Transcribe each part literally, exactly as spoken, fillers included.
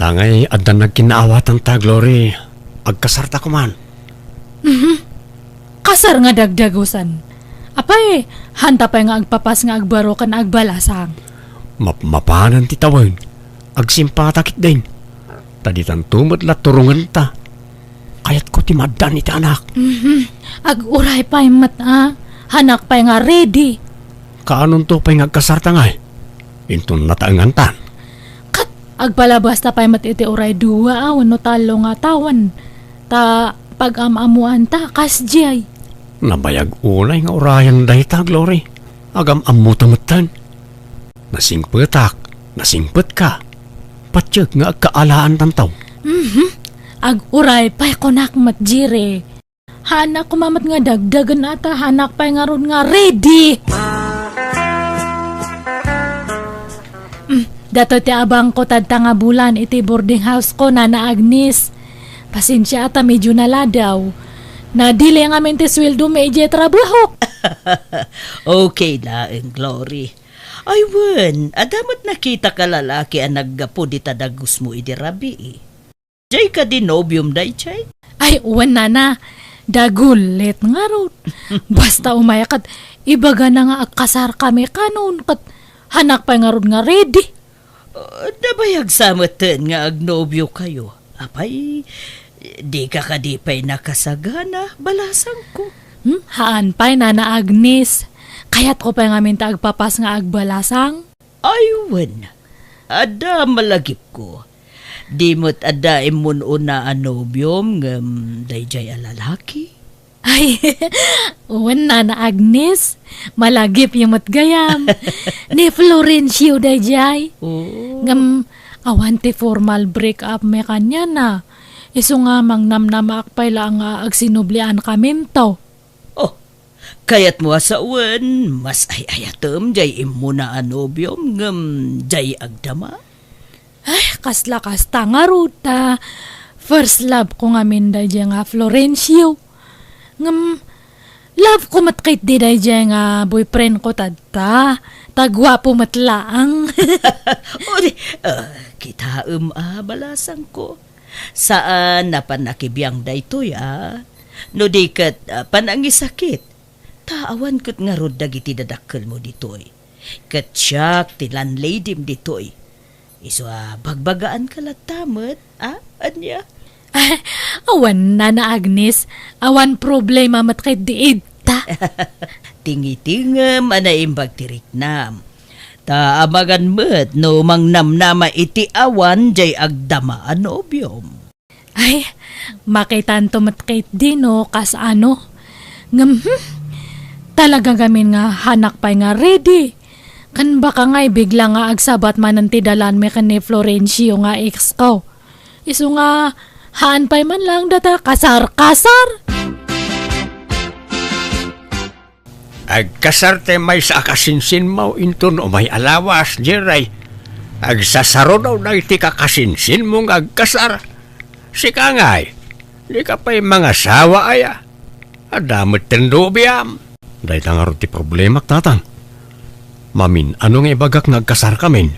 Angay adda nagkinnaawatan ta, Glory. Agkasar ta koman. Mhm. Kasar nga dagdagusan. Apay, hanta pay nga agpapas nga agbaro ken agbalasang. Mapmapanen ti tawen. Agsimpata ketdin. Ta ditanto met la turongen ta. Kayatko ti maaddan iti anak. Mhm. Aguray pay met a. Hanak pay nga ready. Kaanonto pay nga agkasar ta ngay? Inton nataengantan. Ket agpalabas ta pay met iti uray dua a wenno tallo nga tawen. Ta pag-am-ammoan ta kasdiay. Nabayag unay nga urayen dayta, Glory. Agam-ammo ta metten. Nasingpetak, nasingpetka. Patiek nga agkaalaantanto. Mhm. Aguray pay kunak met, Jire. Hanak koma met nga dagdagen a ta, hanak pay ngarud nga ready. Mm, datoy ti abangko tadta nga bulan iti boarding house ko, Nana Agnes. Pasensia a ta medio naladaw. Nadili ngamin ti sueldo mi idiay trabahok. Okay laeng, Glory. Ay wen, adda met nakitak a lalaki a naggapu dita dagusmo idi rabii. Jay kadi nobiom dayjay? Ay, wen, nana. Dagulit ngarud. Basta umay ket ibagana nga agkasarkami kanon ket hanak pay ngarud nga ready. Uh, nabayag sa metten nga agnobiokayo. Apay, dika kadi pay nakasagana, balasangko. Hmm? Haan pay, Nana Agnes. Kayatko pay ngamin ta agpapas nga agbalasang. Ay, wen. Adda malagipko. Di met adda immun-una a nobiom ngem dayjay a lalaki? Ay, wen, Nana Agnes. Malagipyo met gayam. Ni Florencio dayjay. Oh. Ngem awan ti formal break up mi kaniana. Isu nga mangnamnamaak pay laeng nga agsinubliankaminto. Oh, kayatmo a sawen, mas ay-ayatem jay immuna a nobiom ngem jay agdama? Ay, kasla kasta ngarud ta first love ko ngamin dayjay nga Florencio. Ngem, love ko met ketdi dayjay nga boyfriend ko tadta. Ta guapo met laeng. O di, ah, kitaem a, balasangko. Saan a pannakibiang daytoy a. No di ket, ah, panangisakit. Ta awan ket ngarud dagiti dadakkelmo ditoy. Ket siak ti landladyem ditoy. Isu a bagbagaanka latta met, a? Ania? Awan, Nana Agnes. Awan problema met ketdi ita. Tingitingem a naimbag ti riknam. Ta amangan met no mangnamnama iti awan jay agdama a nobiom. Ay, makitanto met ketdi no kasano. Ngem, hmm, talaga ngamin nga hanak pay nga ready. Ken baka ngay bigla nga agsabat manen ti dalanmi ken ni Florencio nga ex ko. Isu nga, haan pay man laeng data kasar-kasar. Agkasar ti maysa a kasinsinmo inton umay a lawas, Jerry. Agsasaruno dagiti kakasinsinmo nga agkasar. Sika ngay, dika pay mangasawa aya? Adda met ti nobiam. Dayta ngarud ti problemak, tatang. Mamin-ano nga ibagak nga agkasarkamin,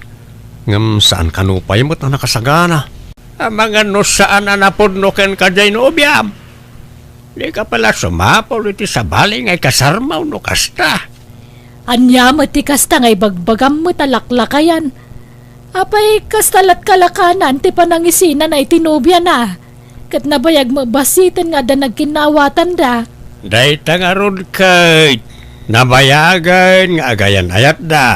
ngem saan kano pay met a nakasagana. Amangan no saan a napudno kenka jay nobiam. Dika pay la sumapul iti sabali nga ikasarmo no kasta. Ania met ti kasta nga ibagbagam met a laklakayan? Apay, kasta lat kalakanan ti panangisinana iti nobiana? Ket nabayag met basiten nga adda nagkinnaawatanda. Dayta ngarud ket nabayagen nga agayan-ayatda.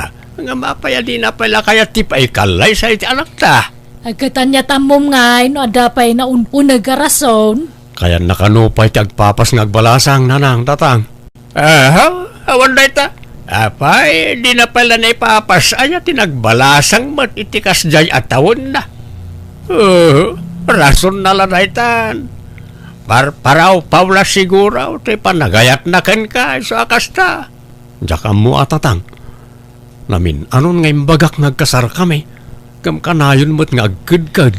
Ngem apay a dina pay la kayat ti paikallaysay ti anakta? Ket ania ti ammom ngay no adda pay naun-uneg a rason? Kayanna kano pay ti agpapas nga agbalasang, nanang, tatang? Aha, awan dayta. Apay, dina pay la naipapas aya ti nagbalasang met iti kasdiay a tawenna. Uh, rasonna la daytan. Parparawpaw la siguro ti panagayatna kenka isu a kasta. Diak ammo a, tatang. Namin-anon nga imbagak nga agkasarkami, ngem kanayon met nga agkedked.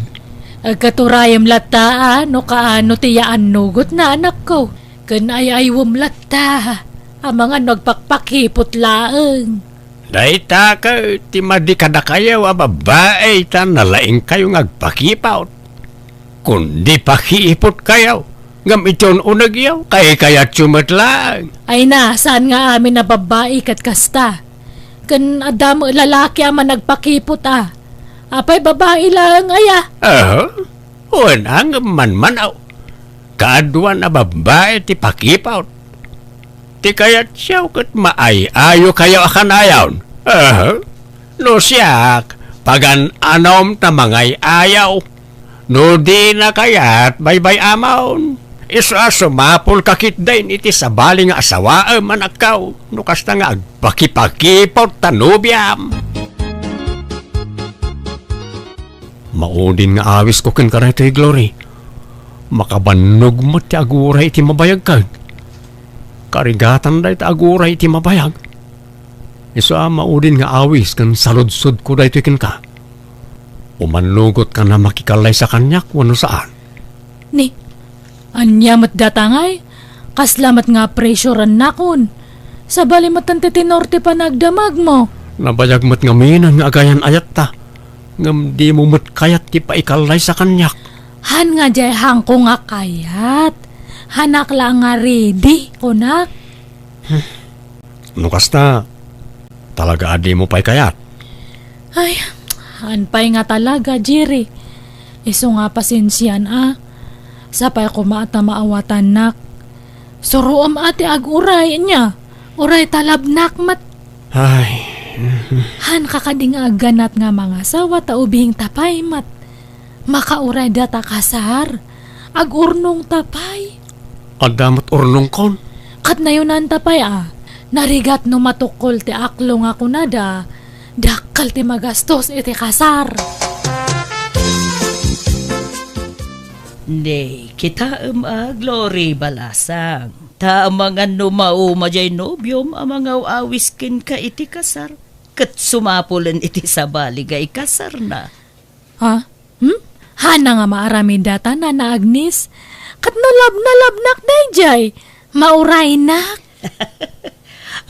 Agkaturayem latta a no kaano ti yaannugotna, anakko, ken ay-aywem latta. Amangan no agpakpakipot laeng. Dayta ket ti madi kadakayo a babbai ta nalaingkayo nga agpakiput. Kundi pakiputkayo, ngem iti un-unegyo, kaykayatyo met laeng. Ay na, saan nga amin a babbai ket kasta? Ken adda met lalaki a managpakiput a. Apay, babbai laeng aya? Aha. Wen, ngem manmanaw. Kaaduan a babbai ti pakiput. Ti kayatyo ket maay-ayokayo a kanayon. Aha. No siak, pagan-anom ta mangay-ayaw. No dina kayat, baybay-amon. Isu a sumapulka ketdin iti sabali nga asawaem, anakko. No kasta nga agpakipakiput ta nobiam. Maudin nga awisko kenka daytoy, Glory. Makabannog met ti aguray iti mabayag ket. Karigatan dayta aguray iti mabayag. Isu a maudin nga awis ken saludsodko daytoy kenka. Umannugotka a makikallaysa kaniak wenno saan? Ni, ania met data ngay? Kasla met nga pressure-annakon. Sabali met ti tenor ti panagdamagmo. Nabayag met ngamin nga agayan-ayatta. Ngem dimo met kayat ti paikallaysa kaniak. Han nga diay hanko nga kayat. Hanak la nga ready, kunak. No kasta, talaga a dimo pay kayat? Ay, han pay nga talaga, Jerry. Isu nga pasensian a. Sapay koma ta maawatannak. Suroem a ti aguray, ania? Uray talabnak met. Ay. Hanka kadi nga agganat nga mangasawa ta ubingta pay met. Makauray data kasar. Agurnongta pay. Adda met urnongkon. Ket nayonanta pay a. Narigat no matukkol ti aklo nga kunada, dakkel ti magastos iti kasar. Ni, kitaem a, Glory, balasang. Ta amangan no mauma diay nobiom a mangaw-awis kenka iti kasar, ket sumapulen iti sabali nga ikasarna. Ha? Hmm? Hana nga maaramid data, Nana Agnes? Ket no lab-, nalabnak daydiay, mauraynak.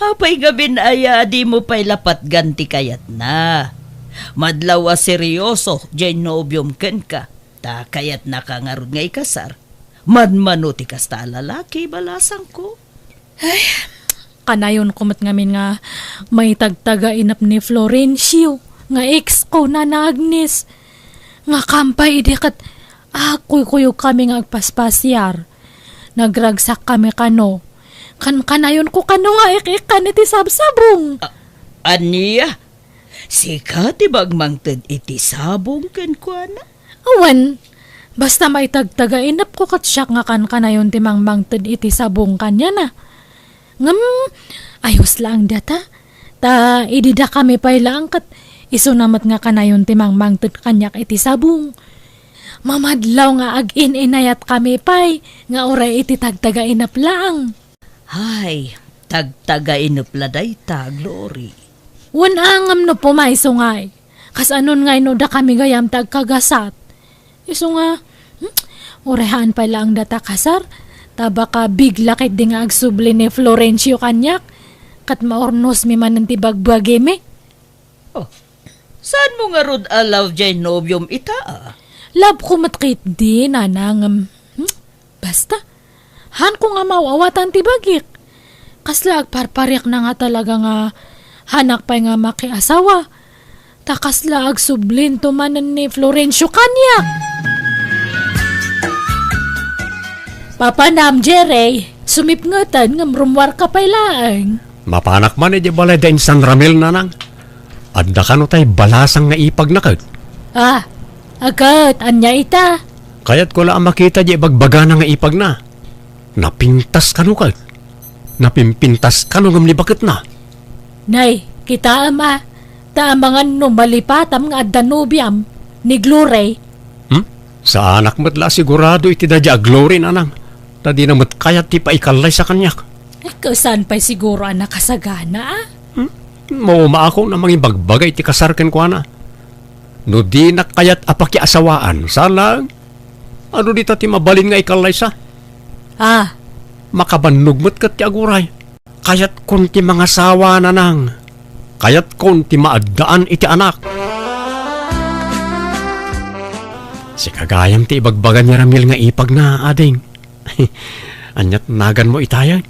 Apay ngamin aya a dimo pay la patgan ti kayatna? Madlaw a serioso diay nobiom kenka, ta kayatnaka ngarud nga ikasar. Manmano ti kasta a lalaki, balasangko? Ay, kanayonko met ngamin nga maitagtagainep ni Florencio nga ex ko, Nana Agnes. Ngakam pay idi ket agkuykuyogkami nga agpaspasiar. Nagragsakkami kano. Kan-, kanayonko kano nga ik-ikkan iti sabsabong. A-, ania? Sika ti mangmangted iti sabong kenkuana? Awan, basta maitagtagainepko ket siak nga kankanayon ti mangmangted iti sabong kaniana. Ngem, ayos laeng data. Ta idi dakami pay laeng ket isuna met nga kanayon ti mangmangted kaniak iti sabong. Mamadlaw nga agin-inayatkami pay nga uray iti tagtagainep laeng. Ay, tagtagainep la dayta, Glory. Wen a ngem no pumayso ngay. Kasanon ngay no dakami gayam ti agkagasat? Isu nga, hmm, uray haan pay laeng data kasar, ta baka bigla ketdi nga agsubli ni Florencio kaniak, ket maurnosmi manen ti bagbagimi. Oh, saanmo ngarud a love diay nobiom ita, a? Love ko met ketdi, Nana, ngem, hmm, basta. Hanko nga maaw-awatan ti bagik. Kasla agparpariakna nga talaga nga hanak pay nga makiasawa. Ta kasla agsublinto manen ni Florencio kaniak. Papanam, Jerry, sumipngeten ngem rummuarka pay laeng. Mapanak man idiay balay da Insan Ramil, Nanang. Adda kano tay balasang nga ipagna ket? Ah, agat, ania ita? Kayatko la a makita diay bagbagana nga ipagna. Napintas kano ket? Napimpintas kano ngem ni baketna? Nay, kitaem a, ta amangan no malipatam nga adda nobiam, ni Glory. Hmm? Saanak met la a sigurado iti daydiay a Glory, Nanang. Ta dina met kayat ti paikallaysa kaniak. Ay, saan pay siguro a nakasagana, a? Hmm? Maumaakon a mangibagbagay ti kasar kenkuana. No dinak kayat a pakiasawaan, saan laeng? Adu dita ti mabalin nga ikallaysa? Ah. Makabannog met ket ti aguray. Kayatkon ti mangasawa, Nanang. Kayatkon ti maaddaan iti anak. Sika gayam ti ibagbaga ni Ramil nga ipagna, ading. Ania ti naganmo itayen?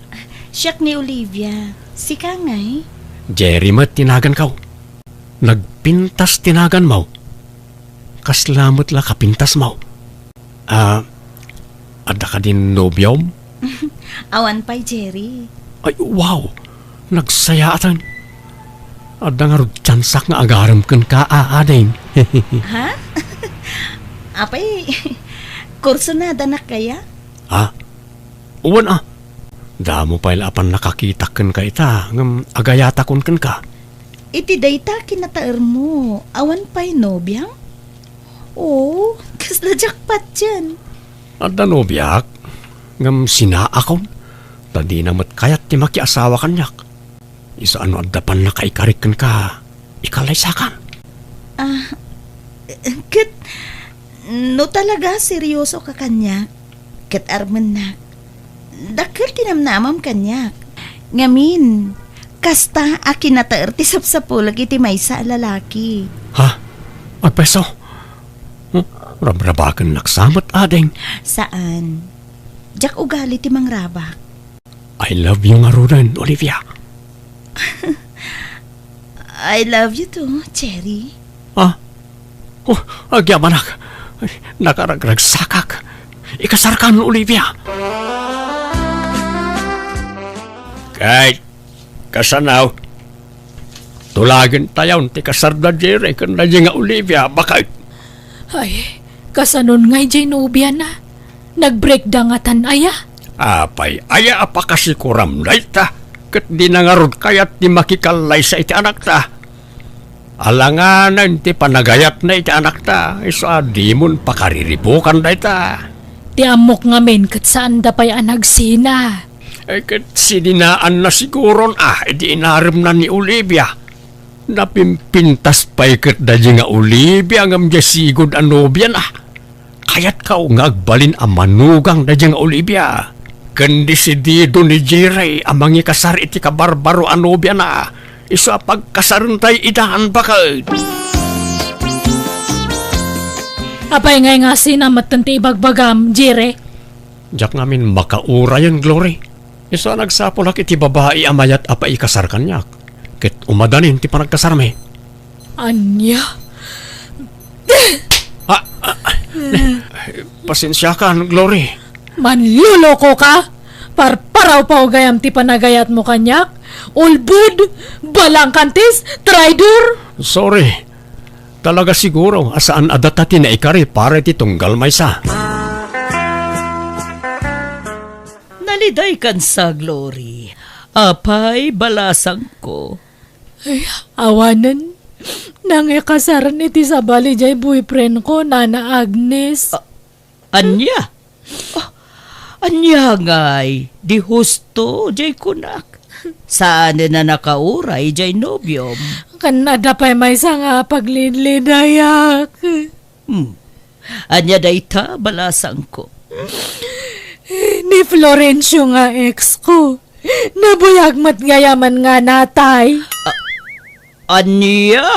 Siak ni Olivia. Sika ngay? Jerry met ti naganko. Nagpintas ti naganmo. Kasla met la kapintasmo. Ah, adda kadin nobiom? Awan pay, Jerry. Ay, wow! Nagsayaatan. Adda ngarud tiansak nga agarem kenka, a, ading. Ha? Apay, kursunadanak kaya? Ha? Wen, a. Damo pay la a pannakakitak kenka ita, ngem agayatakon kenka. Iti dayta kinataermo, awan pay nobiam? Oo, kasla jackpot yan. Adda nobiak, ngem sinaakon, ta dina met kayat ti makiasawa kaniak. Isu a no adda pannakaikarik kenka, ikallaysakan. Ah, ket no talaga serioso ka kaniak, ket armennak, dakkel ti namnamam kaniak. Ngamin, kasta a kinataer ti sapsapulek iti maysa a lalaki. Ha? Agpayso? Hmm? Rabrabakennak sa met, ading. Saan. Diak ugali ti mangrabak. I love you ngaruden, Olivia. I love you too, Jerry. Ah? Oh, agyamanak. Ay, nakaragragsakak. Ikasarkan, Olivia. Kay, kasano? Tulagentayon ti kasarda, Jerry, ken daydi nga Olivia, baket. Ay, kasanon ngay jay nobiana? Nagbreakda ngatan aya? Apay, aya a pakasikuram dayta? Ket dina ngarud kayat ti makikallaysa iti anakta. Alanganen ti panagayatna iti anakta, isu a dimon pakariribukan dayta. Ti ammok ngamin ket saanda pay a nagsina. Eh, ket sininaanna siguron a, idi inaremna ni Olivia. Napimpintas pay ket daydi nga Olivia ngem diay sigud a nobiana. Kayatko nga agbalin a manugang daydi nga Olivia. Ken desidido ni Jerry a mangikasar iti kabarbaro a nobiana. Isu a pagkasarentayo idan, baket. Apay ngay nga sina metten ti ibagbagam, Jerry? Diak ngamin makaurayen, Glory. Isu a nagsapulak iti babai a mayat a paikasar kaniak, ket umadanin ti panagkasarmi. Ania? Ah, ah, ah, pasensiakan, Glory. Manloloko ka? Parparaw pa gayam ti panagayatmo kaniak? Ulbod, balangkantis, traidor? Sorry. Talaga siguro a saan a data ti naikari para iti tunggal maysa. Nalidaykan sa, Glory. Apay, balasangko. Ay, awanen. Nangikasaren iti sabali jay boyfriend ko, Nana Agnes. A-, ania? Ah, ania ngay? Di husto jay kunak. Saanen a nakauray jay nobiom? Ken adda pay maysa nga paglidlidayak. Hmm. Ania dayta, balasangko? Ni Florencio nga ex ko. Nabuyag met gayamen nga natay. A-, ania?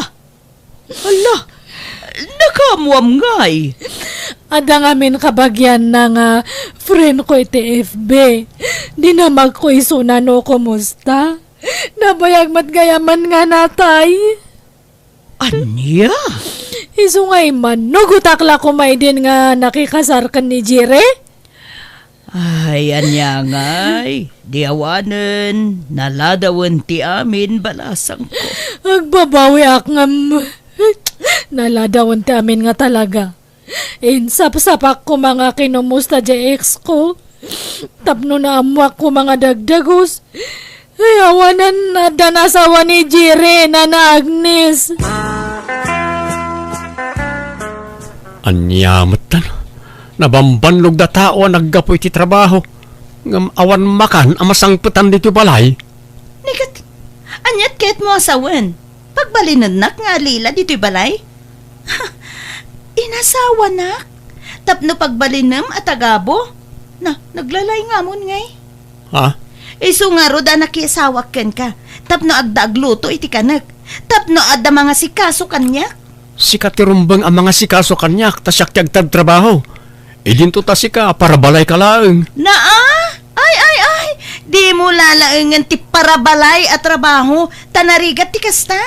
Hala, nakaammoam ngay? Adda ngamin kabagianna nga friend ko iti F B. Dinamagko isuna no kumusta. Nabuyag met gayamen nga natay. Ania? Isu nga immanugotak la koma idin nga nakikasar ken ni Jire? Ay, ania ngay? Di awanen, naladawen ti amin, balasangko. Agbabawiak ngem naladawen ti amin nga talaga. Insapsapak koma nga kinumusta diay ex ko. Tapno naammoak koma nga dagdagus. Ay, awanen, adda nasawa ni Jire, Nana Agnes. Ania metten? Nabambannog da tao a naggapu iti trabaho, ngem awan makan a masangpetan ditoy balay. Ni ket, aniat kayatmo a sawen? Pagbalinennak nga alila ditoy balay? Inasawanak? Tapno pagbalinem a tagabu? Na, naglalay ngamon ngay. Ha? Isu ngarud a nakiasawak kenka, tapno adda agluto iti kanek. Tapno adda mangasikaso kaniak? Sika ti rumbeng a mangasikaso kaniak, ta siak ti agtrabtrabaho. Idinto ta sika, parabalayka laeng. Naa? Ay, ay, ay! Dimo lalaengen ti parabalay a trabaho, ta narigat ti kasta.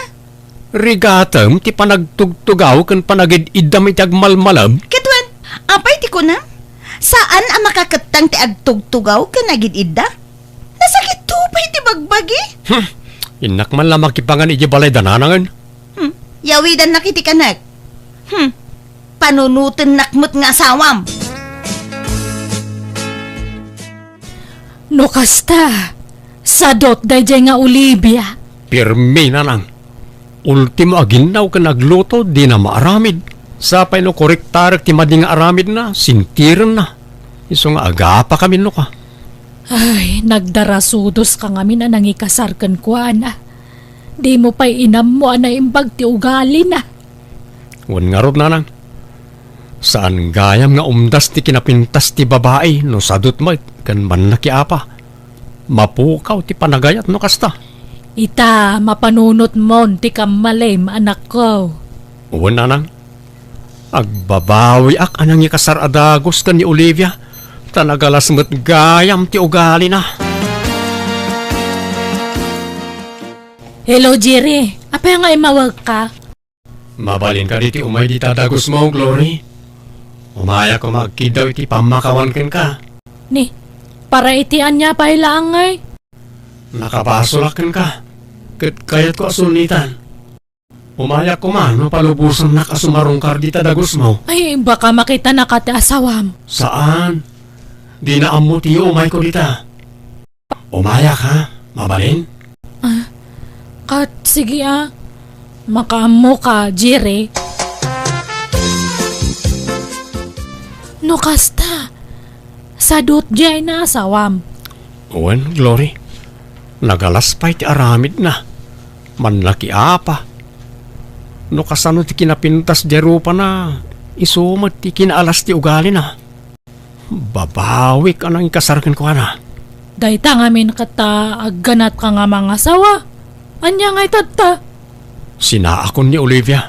Rigatem ti panagtugtugaw ken panagid-iddam iti agmalmalem? Ket wen, apay ti kunam? Saan a makakettang ti agtugtugaw ken agid-idda? Nasakitto pay ti bagbagi. Hmm. Innak man la makipangan idiay balay da nanangen. Hmm. Yawidannak iti kanek. Hmm. Panunotennak met nga asawam. No kasta, sadut daydiay nga Olivia. Pirmi, nanang. Ultimo a ginnaw ken agluto, dina maaramid. Sapay no koriktarek ti madi nga aramidna, sintirenna. Isu nga agapakami no ka. Ay, nagdarasudoska ngamin a nangikasar kenkuana. Dimo pay inammo a naimbag ti ugalina. Wen ngarud, nanang, saan gayam nga umdas ti kinapintas ti babai no sadut met ken mannakiapa. Mapukaw ti panagayat no kasta. Ita, mapanunotmon ti kammalim, anakko. Wen, nanang, agbabawiak a nangikasar a dagus ken ni Olivia, ta nagalas met gayam ti ugalina. Hello, Jerry. Apay nga immawagka? Mabalinka ditoy umay dita dagusmo, Glory? Umayak koma agkiddaw iti pammakawan kenka. Ni, para iti ania pay laeng ngay? Nakabasolak kenka, ket kayatko a sulnitan. Umayak koma no palubosannak a sumarungkar dita dagusmo. Ay, baka makitanaka ti asawam. Saan? Dina ammo ti umayko dita. Umayak, ha? Mabalin? Ah, kat, sige, ah. Makaammo ka, Jerry. No kasta, sadut diay nga asawam. Wen, Glory. Nagalas pay ti aramidna. Mannakiapa. No kasano ti kinapintas diay rupana, isu met ti kinaalas ti ugalina. Babawik a nangikasar kenkuana. Dayta ngamin ket ta agganatka nga mangasawa. Ania ngay tatta? Sinaakon ni Olivia.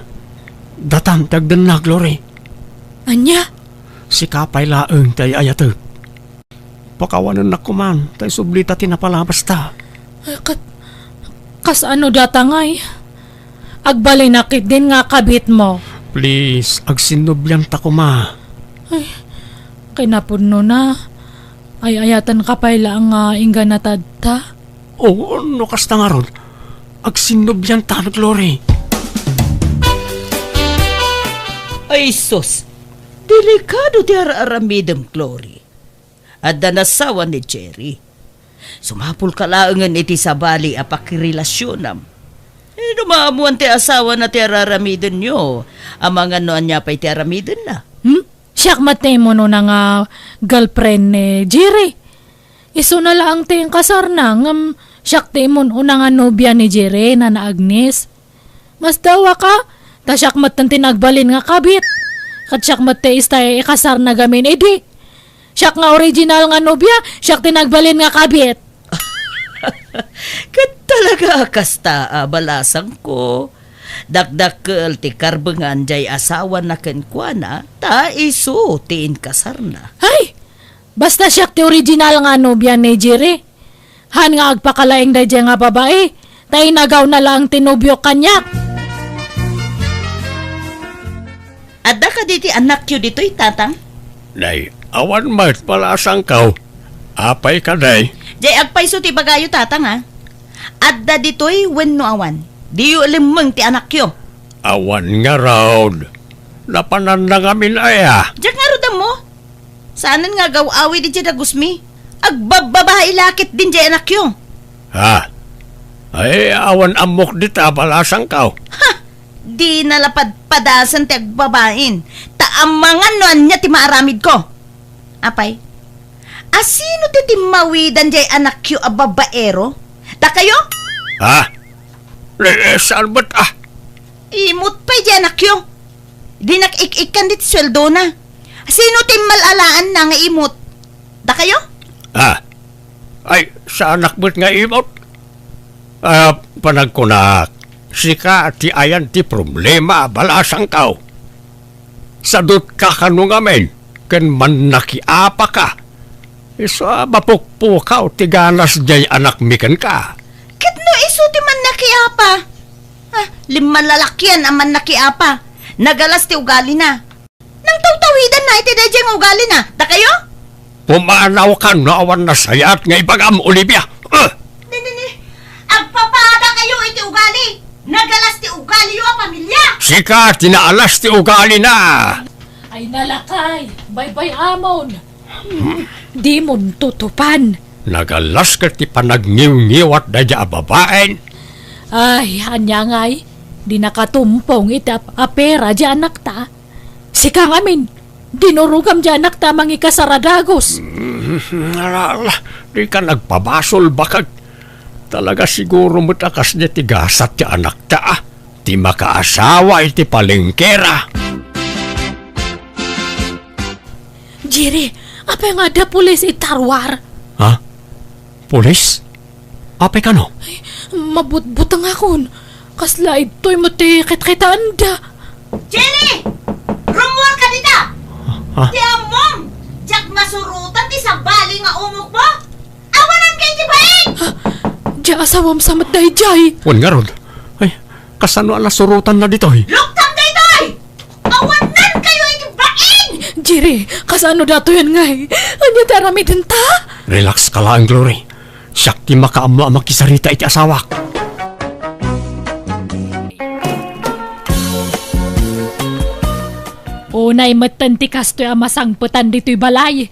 Datam ti agdenna, Glory. Ania? Sika pay laeng ti ay-ayatek. Pakawanennak koman, ta isublita ti napalabasta. Ay, kat-, kasano data ngay? Agbalinak ketdin nga kabitmo. Please, agsinnublianta koma. Ay, kinapudnona. Ay-ayatenka pay laeng nga inggana tatta? Oo, no kasta ngarud, agsinnublianta, Glory. Ay, sus! Delikado ti ar-aramidem, Glory. Adda nasawa ni Jerry. Sumapulka laengen iti sabali a pakirelasionam. Eh, no maammoan ti asawana ti ar-aramidenyo, amangan no ania pay ti aramidenna. Hmm? Siak met ti immun-una nga girlfriend ni Jerry. Isuna laeng ti inkasarna, ngem siak ti immun-una nga nobia ni Jerry, Nana Agnes. Masdaawaka, ta siak metten ti nagbalin nga kabit. Ket siak met ti isu ti ikasarna gamin idi. Siak nga original nga nobia, siak ti nagbalin nga kabit. Ket talaga a kasta a balasangko. Dakdakkel ti karbengan diay asawana kenkuana, ta isu ti inkasarna. Ay! Basta siak ti original nga nobia ni Jerry. Han nga agpakalaing daydiay nga babai, ta inagawna laeng ti nobiok kaniak. Adda kadi ti annakyo ditoy, Tatang? Nay, awan met, balasangko. Apay kadi? Jay, agpayso ti ibagayo, Tatang, a. Adda ditoy wenno awan? Diyo ilemmeng ti annakyo. Awan ngarud. Napananna ngamin aya. Diak ngarud ammo. Saanen nga agaw-awid idiay dagusmi. Agbabbabai la ketdin diay annakyo. Ha? Ay, awan ammok dita, balasangko. Ha! Dina la padpadasen ti agbabain, ta amangan no ania ti maaramidko. Apay, asino ti timmawidan diay annakyo a babaero? Dakayo? Ha? Eh, eh, saan met, ah? Imut pay diay annakyo. Dinak ik-ikkan ditoy sueldona. Sino ti immal-alaanna nga imut? Dakayo? Ah. Ay, saanak met nga imut. Ah, panagkunak, Sika ti ayan ti problema a balasangko. Sadutka kano ngamin ken mannakiapaka. Isu a mapukpukaw ti ganas diay anakmi kenka. Ket no isu ti mannakiapa? Ah, limmalalakian a mannakiapa. Nagalas ti ugalina. Nangtawtawidanna iti daydiay nga ugalina. Dakayo? Pumanawka no awan nasayaat nga ibagam, Olivia. Ah! Ni, ni, ni. Agpapadakayo iti ugali. Nagalas ti ugaliyo a pamilia. Sika ti naalas ti ugalina. Ay, nalakay. Baybay-amon. Dimon tutupan. Nagalas ket ti panagniwngiwat daydiay a babaen. Ay, ania ngay? Di nakatumpong iti ap-, apera diay anakta. Sika ngamin, dinurogam diay anakta a mangikasar a dagus. Mm, ala, ala, dika nagpabasol, bakag. Talaga siguro met a kasdiay ti gasat ti anakta, ah, ti makaasawa iti palengkera. Jerry, apay nga adda pulis iti Tarwar? Ha? Pulis? Apay kano? Ay, mabutbutengakon. Kasla idtoy met ti kitkitaenda. Jenny! Rummuarka dita! Ha? Ti ammom, diak masurotan ti sabali nga umokmo. Awananka iti bain! Ah, diay asawam sa met daydiay. Wen ngarud. Ay, kasano a nasurotanna ditoy? Luktam daytoy! Awanankayo iti bain! Jerry, kasano datoyen ngay? Ania ti aramidenta? Relax ka laeng, Glory. Siak ti makaammo a makisarita iti asawak. Unay metten ti kastoy a masangpetan ditoy balay.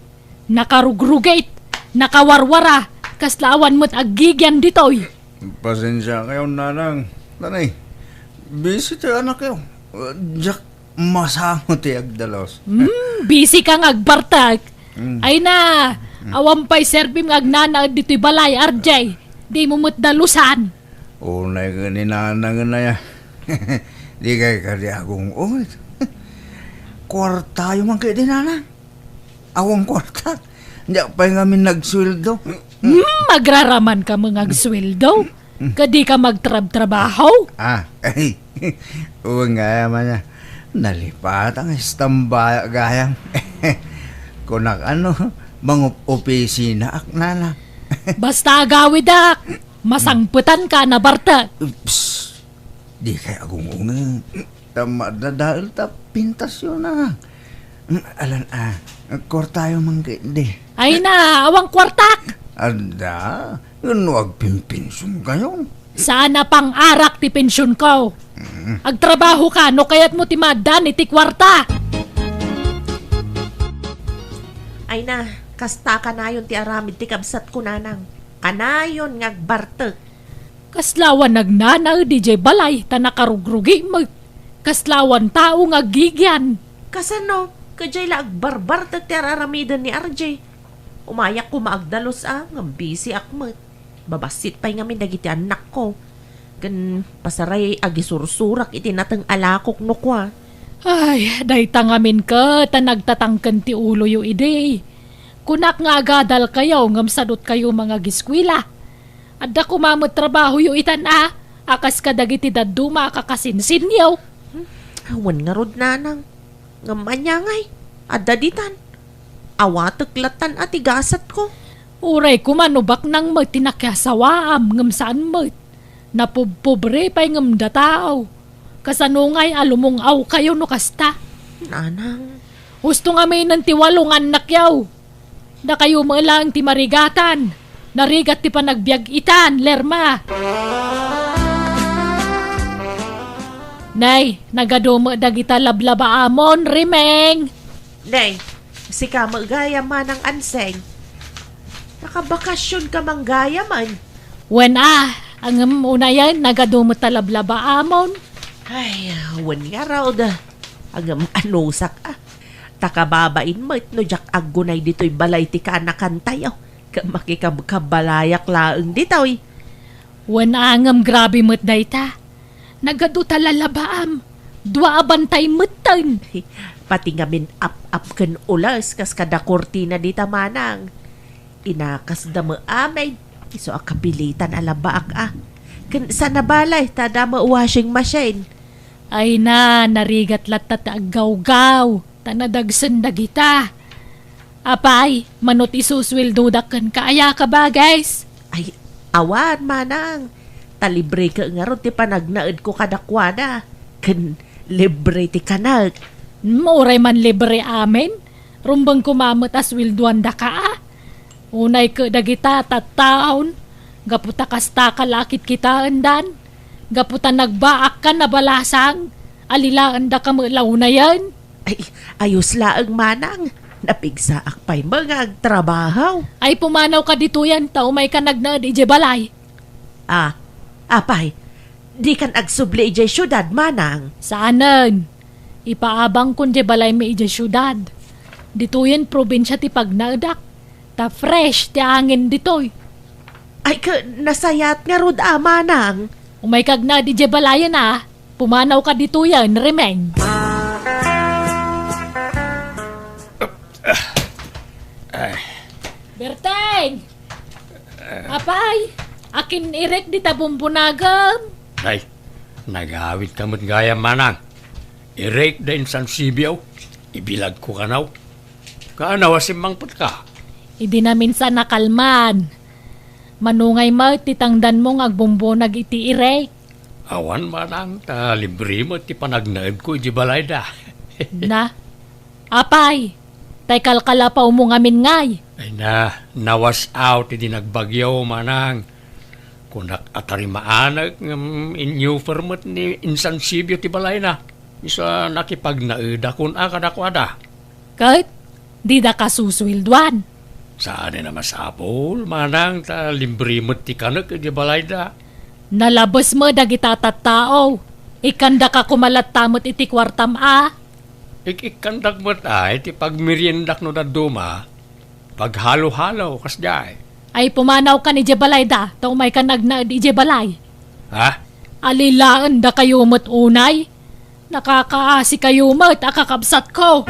Nakarugrugit, nakawarwara, kasla awan met aggigian ditoy. Pasensiakayon, nanang. Nanay, busy ti anakyo. Diak masango ti agdalos. Hmm, busy ka nga agbartek. Hmm. Ay na, hmm, awan pay serbim nga agnanaed ditoy balay, R J. Dimo met dalusan. Unay ket ni nanang, aya. Dikay kadi agung-unget. Kuartayo man ketdi, nanang. Awan kuarta. Diak pay ngamin nagsueldo. Hmm, agraraman ka met nga agsueldo? Ket dika magtrabtrabaho? Ah, ay. Wen gayam, aya. Nalipatan nga istambayak gayam. Kunak, ano, mangup-opisinaak, nanang. Basta agawidak, masangpetanka a nabartek. Oops. Dikay agung-unget. Ta madadael ta pintasyon a. Mm, alan a, kuartayo man ketdi. Ay na, awan kuartak! Adda, no agpinpensionkayon. Saan a pang-arak ti pensionko. Mm. Agtrabahoka no kayatmo ti maaddaan iti kuarta. Ay na, kasta kanayon ti aramid ti kabsatko, nanang. Kanayon nga agbartek. Kasla awan nagnanaed idiay balay ta nakarugrugi met. Kasla awan tao nga aggigian. Kasano? Ket diay la agbarbartek ti ar-aramiden ni R J. Umayak koma agdalus a, ngem busy ak met. Babassit pay ngamin dagiti annakko. Ken pasaray agisursurak iti nateng a lakok no kua. Ay, dayta ngamin ket a nagtatangken ti uloyo idi. Kunak nga agadalkayo ngem sadutkayo mangagiskuela. Adda koma met trabahoyo itan a, a kas kadagiti dadduma a kakasinsinyo. Hmm, awan ngarud, nanang. Ngem ania ngay? Adda ditan. Awatek lattan a ti gasatko. Uray koma no baknang met ti nakiasawaam ngem saan met. Napubpobre pay ngem dataaw. Kasano ngay a lumung-awkayo no kasta? Nanang. Husto ngaminen ti walo nga annakyo. Dakayo met laeng ti marigatan. Narigat ti panagbiag itan, Lerma. Nay, nagadu met dagita lablabaamon, Rimeng. Nay, sika met gayam, Manang Anseng. Nakabakasionka man gayamen. Wen a, ngem unayen, nagadu met ta lablabaamon. Ay, wen ngarud. Ngem anusak a. Ta kababain met no diak aggunay ditoy balay ti kaanakantayo, ket makikabkabalayak laeng ditoy. Wen a, ngem grabe met dayta. Nagadu ta lalabaam. Dua a bantay metten. Pati ngamin ap-ap ken ules kas kada kurtina dita, Manang. Inakasda met amin, isu a kapilitan a labaak a. Ken saan a balay ta adda met washing machine. Ay na, narigat latta ti aggawgaw, ta nadagsen dagita. Apay, mano ti isusueldodak kenka, aya ka, bages? Ay, awan, manang. Ta libre ka ngarud ti panagnaedko kadakuada. Ken libre ti kanek. Hmm, uray man libre amin. Rumbeng koma met a sueldoandaka, a. Unay ket dagita tattaon, gapu ta kastaka la a kitkitaendan, gapu ta nagbaakkan a balasang, alilaendaka met la unayen. Ay, ayos laeng, manang. Napigsaak pay met nga agtrabaho. Ay, pumanawka ditoyen, ta umayka nagnaed idiay balay. Ah, apay, dikan agsubli idiay siudad, manang? Saanen. Ipaabangkon diay balaymi idiay siudad. Ditoyen probinsia ti pagnaedak. Ta fresh ti angin ditoy. Ay, ka, nasayaat ngarud a, manang. Umayka agnaed idiay balayen, a. Pumanawka ditoyen, Remeng. Ay. Berteng! Apay, akin irek dita bumbunagem? Ay, nagawidka met gayam, manang. Irek da insansibio, ibilagko kano. Kaano a simmangpetka? Idi namin sa nakalman. Manungay met ti tangdanmo nga agbumbunag iti irek. Awan, manang, ta libre met ti panagnaedko iti balayda. Na, apay, tay kalkalapawmo ngamin ngay? Ay na, nawas out idi nagbagyo, manang. Kunak a tarimaanek ngem inyuper met ni Insansibio ti balayna. Isu a nakipagnaedakon a kadakuada. Ket didaka susueldoan. Saanen a masapul, manang, ta libre met ti kanek iti balayda. Nalabes met dagita tattao. Ikkandaka koma latta met iti kuartam a. Ik-ikkandak met ay ti pagmeriendak no dadduma. Paghalo-halo, kasdiay. Ay, pumanawkan idiay balayda, ta umaykan agnaed idiay balay. Ha? Alilaendakayo met unay. Nakakaasikayo met a kakabsatko.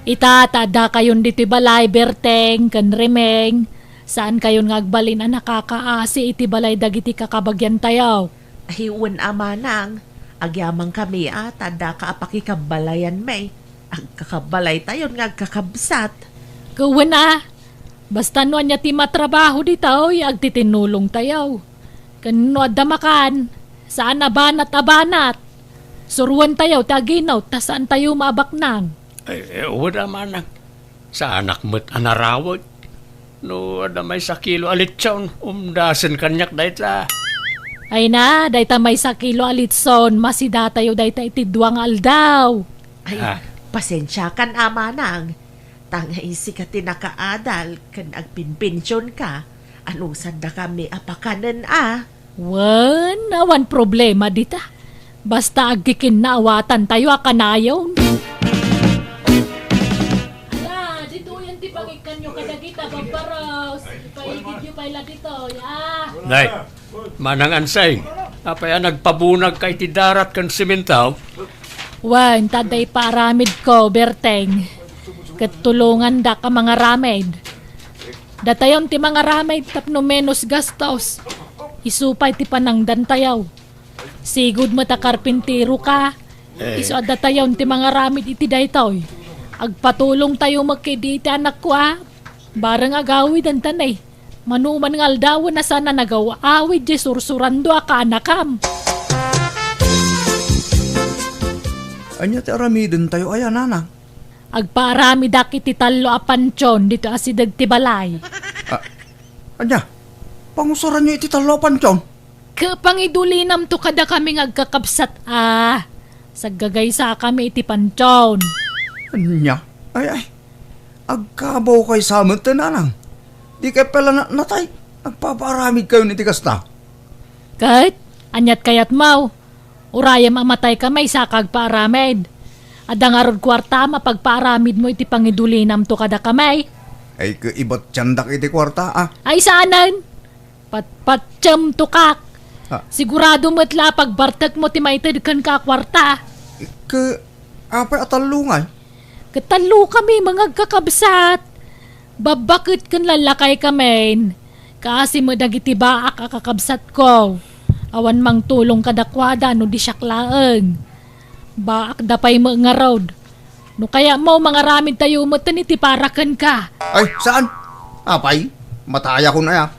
Ita, ta addakayon ditoy balay, Berteng ken Remeng. Saankayon nga agbalin a nakakaasi iti balay dagiti kakabagiantayo. Ay, wen a manang, agyamankami a ta addaka a pakikabbalayanmi. Agkakabbalaytayon nga agkakabsat. Ket wen a, basta no ania ti matrabaho ditoy, agtitinnulongtayo. Ken no adda makan, saan a banat a banat. Suroentayo ti aginut ta saantayo maabaknang. Ay, eh, wen a manang. Saanak met a narawek. No adda maysa kilo a litson, umdasen kaniak dayta. Ay na, dayta maysa kilo a litson, masidatayo dayta iti dua nga aldaw. Ay, ah, pasensiakan a manang. Ta nga isika ti nakaadal ken agpinpensionka, anusaddakami a pakanen a. Wen, awan problema dita. Basta agkikinnaawatan tayo a kanayon. Ala, ditoyen ti pangikkanyo kadagita babbaros. Ipaigidyo pay la ditoy, a. Nay, Manang Ansay, apay a nagpabunagka iti darat ken semento? Wen, ta adda ipaaramidko, Berteng. Ket tulongandak a mangaramid. Datayon ti mangaramid tapno menos gastos. Isu pay ti panangdantayo. Sigud met a karpinteroka. Eh. Isu a datayon ti mangaramid iti daytoy. Agpatulongtayo met kadi iti anakko a. Bareng agawidanta ni. Mano man nga aldawen a saan a nagaw-awid diay sursurando a kaanakam. Ania ti aramidentayo aya, nanang? Agpaaramidak iti tallo a pantion ditoy asideg ti balay. Ah, ania? Pangusuranyo iti tallo a pantion? Ket pangidulinamto kadakami nga agkakabsat a. Saggagaysakami iti pantion. Ania? Ay, ay. Agkabawkayo sa met, nanang. Dikay pay la natnatay. Agpapaaramidkayon iti kasta. Ket, aniat kayatmo? Urayem a matayka maysa ka agpaaramid. Adda ngarud kuarta a mapagpaaramidmo iti pangidulinamto kadakami. Ay, ke, ibatiandak iti kuarta, a. Ay, saanen? Patpatiemto kak. Ah. Sigurado met la a pagbartekmo ti maited kenka a kuarta. Ke, apay a tallo ngay? Ket tallokami nga agkakabsat. Babbaket ken lallakaykami. Kaasi met dagiti baak a kakabsatko. Awan mangtulong kadakuada no di siak laeng. Baakda pay met ngarud. No kayatmo, mangaramidtayo met iti para kenka. Ay, saan? Apay, matayakon aya.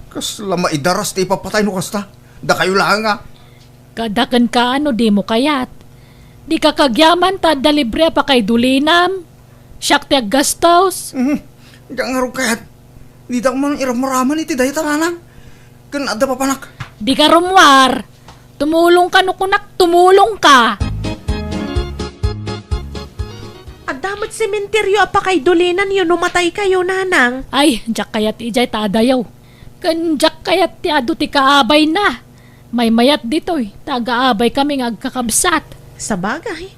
Kasla maidaras ti ipapatay no kasta. Dakayo laeng a. Kada kenka no dimo kayat. Dika kagyaman ta adda libre a pakaidulinam. Siak ti aggastos. Mhm. Diak ngarud kayat. Diak man iramraman iti dayta, nanang. Ken adda papanak. Dika rummuar. Tumulongka no kunak, tumulongka. Adda met sementeryo a pakaidulinanyo no mataykayo, nanang. Ay, diak kayat idiay ta adayo. Ken diak kayat ti adu ti kaabayna. Maymayat ditoy, ta agaabaykami nga agkakabsat. Sabagay,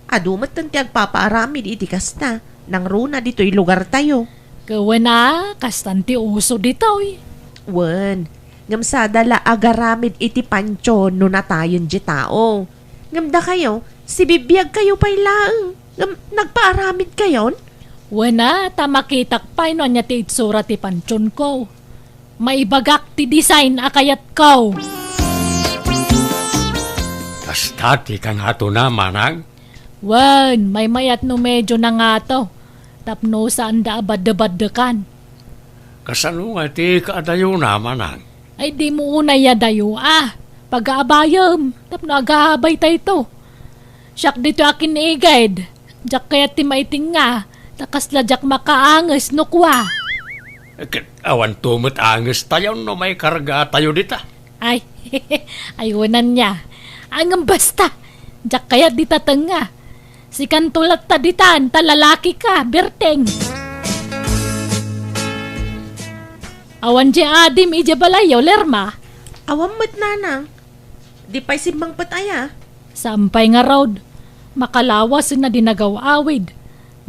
adu metten ti agpapaaramid iti kasta, nangruna ditoy lugartayo. Ket wen a, kastan ti uso ditoy. Wen, ngem sada la agaramid iti pantion no natayen ti tao. Ngem dakayo, sibibiagkayo pay laeng, ngem nagpaaramidkayon? Wen a, ta makitak pay no ania ti itsura ti pantionko. Maibagak ti design a kayatko. Kasta ti kangatona, manang? Wen, maymayat no medio nangato, tapno saanda a baddebaddekan. Kasano nga ti kaadayona, manang? Ay, dimo unay adayo a. Pagaabayem, tapno agaabaytayto. Siak ditoy a kiniged. Diak kayat ti maitinga, ta kasla diak makaanges no kua. Ket awanto met angestayon no maikargatayo dita. Ay, ay, wen ania. Ngem basta, diak kayat dita tengnga. Sikanto latta ditan, ta lalakika, Berteng. Awan diay adim idiay balayyo, Lerma? Awan met, nanang. Di pay simmangpet aya? Saan pay ngarud? Makalawasenna di nagaw-awid.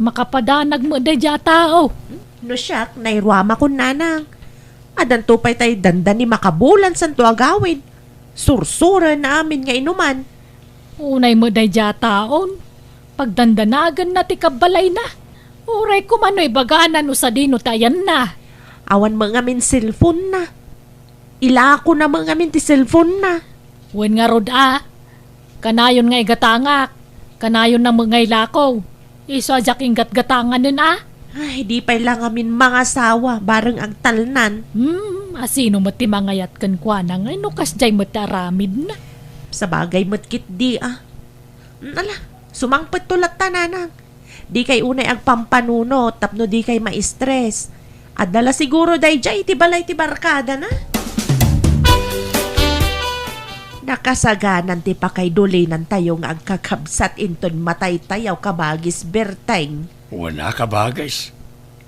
Makapadanag met daydiay a tao. No siak, nairuamakon, nanang. Addanto pay tay dandani makabulan santo agawid. Sursurenna amin nga inuman. Unay met daydiay a taon. Pagdandanaganna ti kabbalayna. Uray koma no ibagana no sadino ti ayanna. Awan met ngamin cellphone-na. Ilakona met ngamin ti cellphone-na. Wen ngarud a, kanayon nga igatangak, kanayonna met nga ilako. Isu a diak inggatgatanganen a. Ay, di pay la ngamin mangasawa, bareng agtalnan. Hmm, asino met ti mangayat kenkuana nga no kasdiay met ti aramidna? Sabagay met ketdi a. Ala, sumangpetto latta, nanang. Dikay unay agpampanunot tapno dikay ma-stress. Adda la siguro daydiay iti balay ti barkadana. Nakasaganan ti pakaidulinantayo nga agkakabsat inton mataytayo, kabagis Berteng. Wen a, kabagis.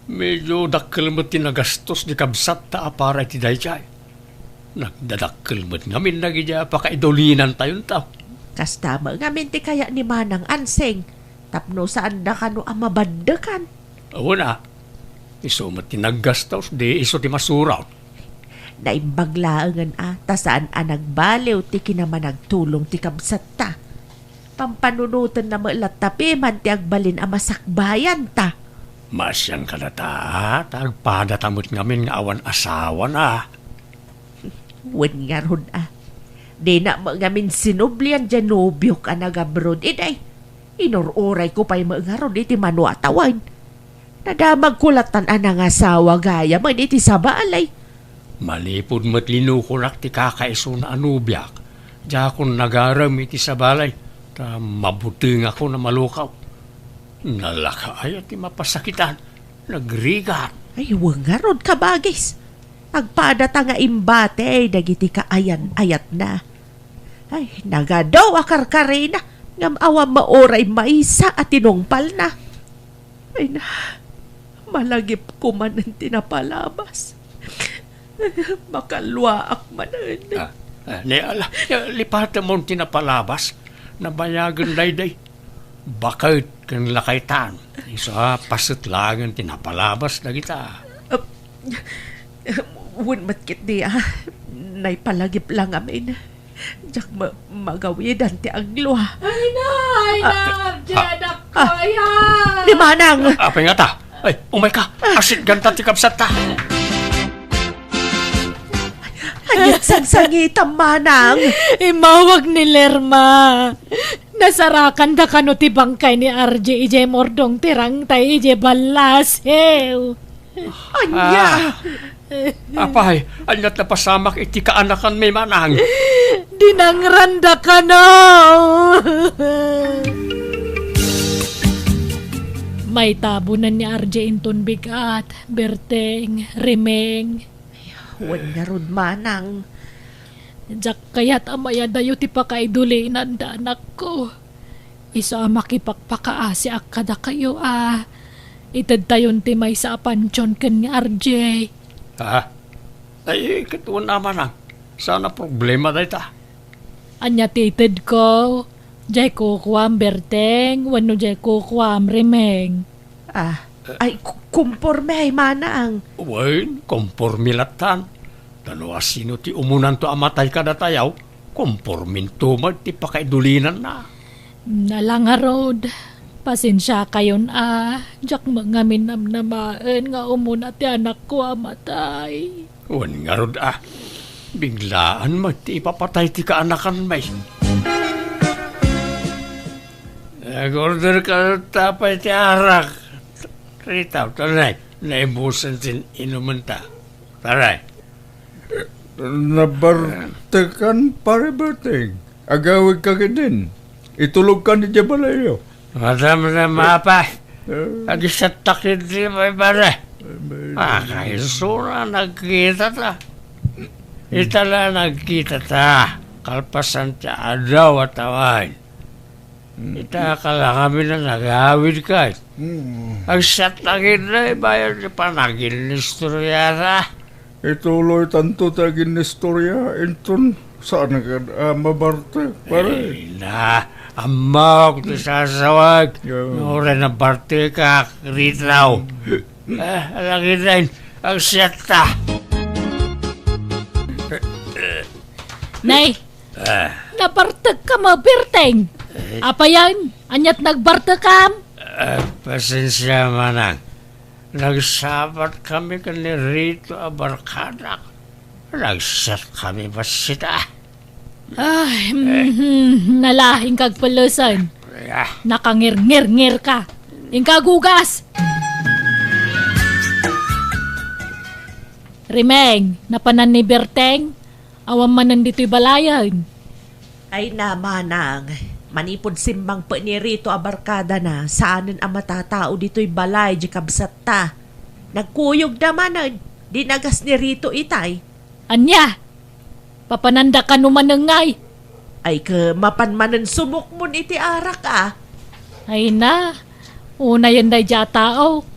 Medio dakkel met ti nagastos ti kabsatta a para iti daydiay. Nagdadakkel met ngamin dagiti pakaidulinantayonto. Kasta met ngamin ti kayat ni Manang Ansing, tapno saanda kano a mabaddekan. Wen a, isu met ti naggastos, di isu ti masurot. Naimbag laengen a, ta saan a nagbaliw ti kinamanagtulong ti kabsatta. Pampanunotenna met latta piman ti agbalin a masakbayanta. Maasian kadata, ta agpadata met ngamin nga awan asawana. Wen ngarud a. Dina met ngamin sinublian diay nobiok a nagabroad, idi. Inur-urayko pay met ngarud iti mano a tawen. Nadamagko lattan a nangasawa gayamen iti sabali. Manipud met linukonak ti kakaisuna a nobiak, diakon nagarem iti sabali, ta mabutengakon a malukaw. Nalaka aya ti mapasakitan, nagrigat. Ay, wen ngarud, kabagis. Agpadata nga imbati dagiti kaayan-ayatna. Ay, nagadu a karkarina, ngem awan met uray maysa a tinungpalna. Ay na, malagipko manen ti napalabas. Makaluaak manen. Ah, ah, ne, ala, eh, lipatemon ti napalabas. Nabayagen daydiay. Baket ken lakaytan. Isu a paset laengen ti napalabas dagita. Ah, wen met ketdi a, naipalagip la ngamin. Diak ma-, magawidan ti aglua. Ay na, ay na, ah, ah, anak ko, ah, ayan. Ni Manang! Apay ngata? Ay, umayka. Asitganta ti kabsatta. Ania't sangsangitam, manang? Immawag ni Lerma. Nasarakanda kano ti bangkay ni R J idiay murdong ti rangtay idiay ballasiw. Ania? Ah. Apay, ania't napasamak iti kaanakanmi, manang? Dinangranda kano. Maitabonan ni R J inton bigat, Berteng, Rimeng. Wen ngarud, manang. Diak kayat a mayadayo ti pakaidulinanda, anakko. Isu a makipakpakaasiak kadakayo a itedtayon ti maysa a pantion ken ni R J. Ha? Ay, ket wen a, manang. Saan a problema dayta? Ania ti itedko? Diay kukuam, Berteng, wenno diay kukuam, Rimeng? Ah, ay, ku-, kumpormi ay, manang. Wen, kumpormi lattan. Ta no asino ti umunanto a matay kadatayo, kumporminto met ti pakaidulinanna. Ala ngarud, pasensiakayon a, diak met ngamin namnamaen nga umuna ti anakko a matay. Wen ngarud a, biglaan met ti ipapatay ti kaanakanmi. Nag-order ka ta pay ti arak. Rita, tanay, naibusan ti inumenta. Pare. Nabartekan, Pare Berting. Agawidka ketdin. Itulogkan idiay balayyo. Madamdama, Apa. Eh. Agisattak idi, Pare. Eh, may- Ah, kaisuna, nagkitata. Ita la nagkitata. Kalpasan ti adaw a tawen. Hmm. Ita, kalakami na nagawid kay. Hmm. Agsattak idi, bayan ti panaginnistoriata. Ituloytanto ti aginnistoria, inton saan nga, ah, mabartek, pare? Ay na, ammok ti sasawag. Yeah. No, uray nabartekak, Ritaw. Ah, lagi din, agsatta. Nay, Ah. Nabartek ka, Berteng. Eh. Apayan, ania't nagbartekam? Ah, pasensia, manang. Nagsabat kami ken ni Rito a barkadak. Nagsat kami bassit, ah. Ay, eh. Mhm, nalaing kag pelesan. Ah. Nakangirngirngir ka. Inka agugas. Rimeng, napanan ni Berteng? Awan manen ditoy balayen. Ay na, manang, manipud simmangpet ni Rito a barkadana, saanen a matatao ditoy balay di kabsatta. Nagkuyogda manen, dinagas ni Rito itay. Ania? Papananda kano manen ngay? Ay, ke, mapan manen sumukmon iti arak, a. Ay na, unayen daydi a tao.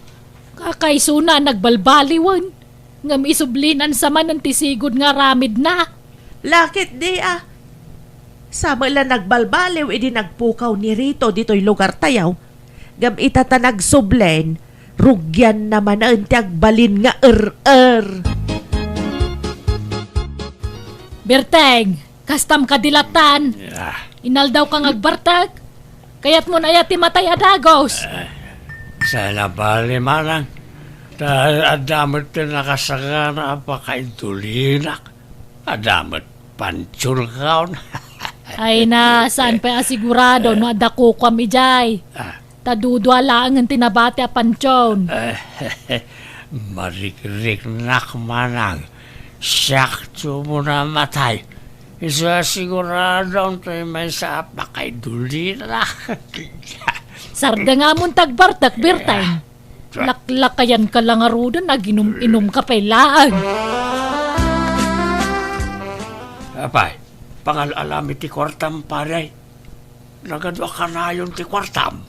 Kakaisuna a nagbalbaliwen. Ngem isublinan sa manen ti sigud nga aramidna. Lakit di, a. Sa met la nagbalbaliw idi nagpukaw ni Rito ditoy lugartayo. Ngem ita ta nagsublen, rugianna manen ti agbalin nga er-er. Berteng, kastam kadi lattan? Ah. Inaldaw ka nga agbartek? Kayatmon aya ti matay a dagus? Eh, saan a bali, manang. Ta adda met ti nakasagana a pakaidulina. Adda met pantionkaon. Ay na, saan pay a sigurado no adda kukuam idiay? Ah. Ta dudua laengen ti nabati a pantion. Eh, marikriknak, manang. Siak ti umuna a matay. Isu a sigurado, tay maysa a pakaidulina. Sardengamon ti agbartek, Berteng. Laklakayan ka la ngaruden, aginum-inum ka pay laeng. Apay, pangal-alami ti kuartam, pare. Nagadu a kanayon ti kuartam.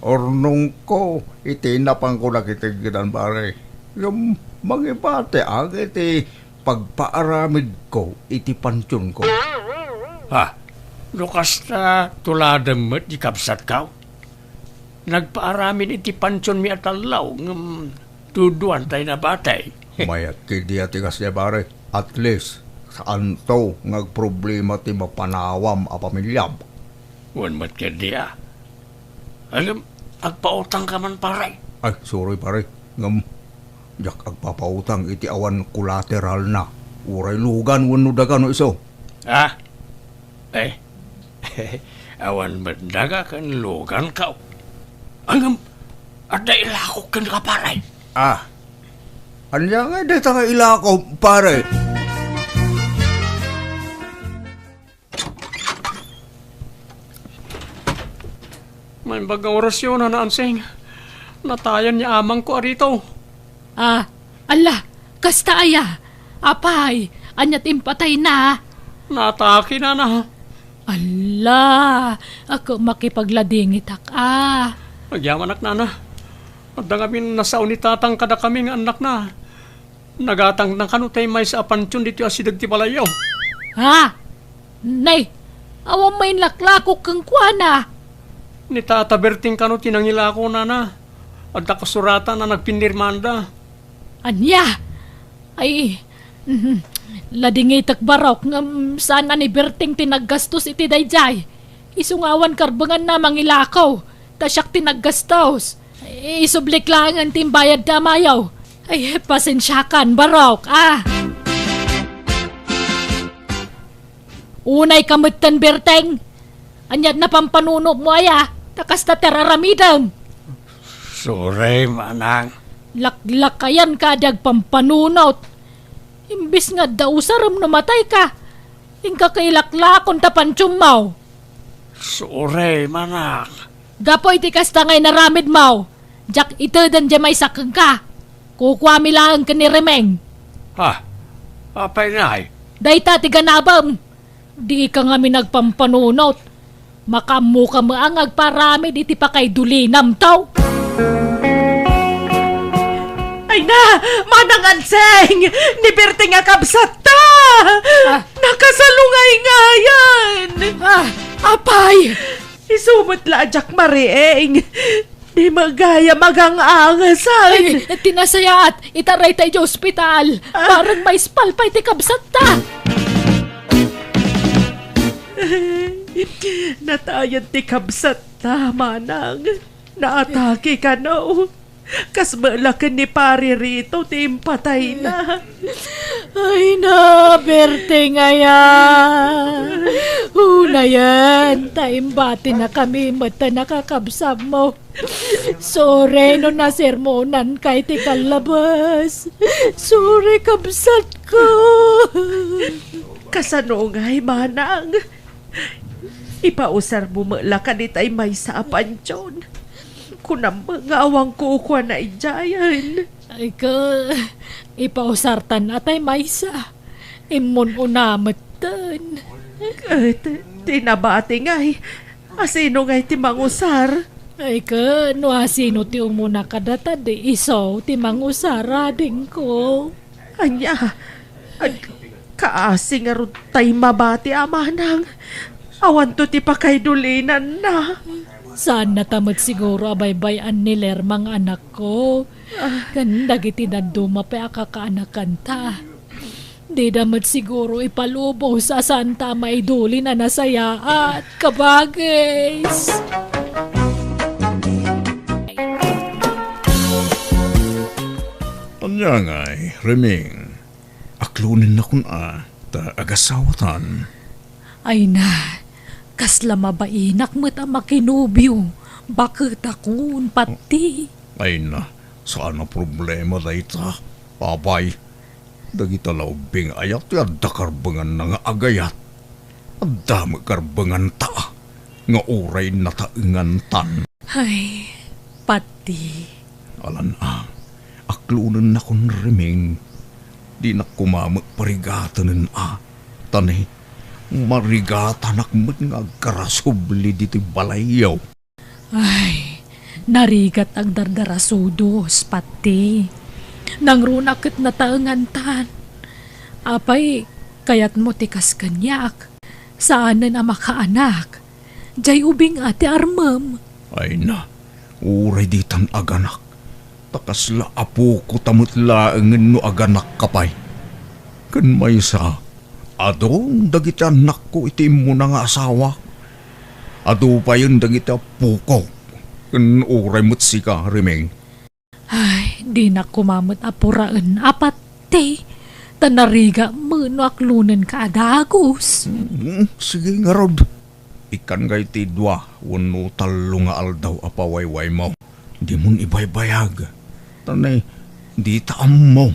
Urnongko iti napanko nakitedgedan, pare. Ngem mangibatiak iti pagpaaramidko iti pantionko. Ha? No kasta, tuladem met di kabsatko? Nagpaaramid iti pantionmi a tallo, ngem duduan tay nabati. Mayat ketdi a ti kasdiay, pare. At least, saanto nga agproblema ti mapanawam a pamiliam. Wen met ketdi a. Ngem, agpautangka man, pare. Ay, sorry, pare. Ngem, diak agpapautang iti awan kolateralna. Uray lugan wenno daga no isu? Ah? Eh? Awan met daga ken luganko. Ngem, adda ilakok kenka, pare. Ah. Ania ngay dayta nga ilakok, pare? Naimbag nga orasyo, Nana Ansing. Natayan ni amangko a Rito. Ah, ala, kasta aya? Apay, ania ti impatayna? Naatake, Nana. Ala, ako makipagladingitak, ah. Agyamanak, Nana. Adda ngamin nasao ni Tatang kadakami nga annakna. Nagatangna kano tay maysa a pantion ditoy asideg ti balayyo. Ha? Nay, awan mainlaklakok kenkuana. Ni Tata Berting kano ti nangilako, Nana. Adda kasuratan a nagpinirmanda. Ania? Ay, mhm. Ladingitek, Barok, ngem saan a ni Berting ti naggastos iti daydiay. Isu nga awan karbenganna mangilako, ta siak ti naggastos. Isublik laengen ti imbayad ti amayo. Ay, pasensiakan, Barok, ah. Unayka metten, Berteng. Ania ti napampanunotmo aya, ta kasta ti ar-aramidem? Sorry, manang. Laklakayanka a di agpampanunot. Imbes nga adda usarem no matayka, inka ilaklakon ta pantionmo. Sorry, manang. Gapu iti kasta nga inaramidmo, diak iteden diay maysa kenka. Kukuami laeng ken ni Remeng. Ha? Apay ngay? Dayta ti ganabem. Dika ngamin agpampanunot. Makaammoka met nga agparamid iti pakaidulinamto. Ay na, Manang Anseng! Ni Berteng a kabsatta! Ah. Nakasalungayngayan! Ah, apay! Isu met la a diak mariing. Di met gayam agang-angasan. Ay, ti nasayaat, itarayta idiay ospital. Ah. Bareng maispal pay ti kabsatta. Natayan ti kabsatta, manang. Naatake kano. Kas met la ken ni Pari Rito ti impatayna. Ay na, Berteng aya. Unayen, ta imbatinakami met ta nakakabsatmo. Sorry no nasermonanka iti kallabas. Sorry, kabsatko. Kasano ngay, manang? Ipausarmo met la kaditay maysa a pantion. Kunam met nga awan kukuana idiayen. Ay ka, ipausartan a tay maysa. Immun-una metten. Ket ti nabati ngay, asino ngay ti mangusar? Ay ka, no asino ti umuna kadata, di isu ti mangusar, adingko. Ania? Ag-, kaasi ngarud tay mabati a manang. Awanto ti pakaidulinanna. Saannata met siguro a baybay-an ni Lerma nga anakko. Ah. Ken dagiti dadduma pay a kakaanakanta. Dida met siguro ipalubos a saanta a maidulin a nasayaat, kabagis. Ania ngay, Reming? Aklonennakon a, ta agasawatan. Ay na, kasla mabainak met a makinobio, baketakon, pati. Ay na, saan a problema dayta, apay. Dagita la ubbing aya ti adda karbenganna nga agayat. Adda met karbenganta nga uray nataengantan. Ay, pati. Alan a, aklonennakon, Reming. Dinak koma met parigatenen a. Ta ne, marigatanak met nga agkarasubli ditoy balayyo. Ay, narigat agdardarasudos, pati. Nangrunak ket nataengantan. Apay, kayatmo ti kas kaniak? Saanen a makaanak. Diay ubing a ti armem. Ay na, uray ditan aganak. Ta kasla apokota met laengen no aganakka pay. Ken maysa, adun dagiti annakko iti immuna nga asawa. Adu payen dagiti appoko. Ken uray met sika, Remeng. Ay, dinak koma met a puraen a pati. Ta narigat met no aklonenka a dagus. Hmm, sige ngarud. Ikkanka iti dua wenno tallo nga aldaw a pawaywaymo. Dimon ibaybayag. Ta ne, dita ammo.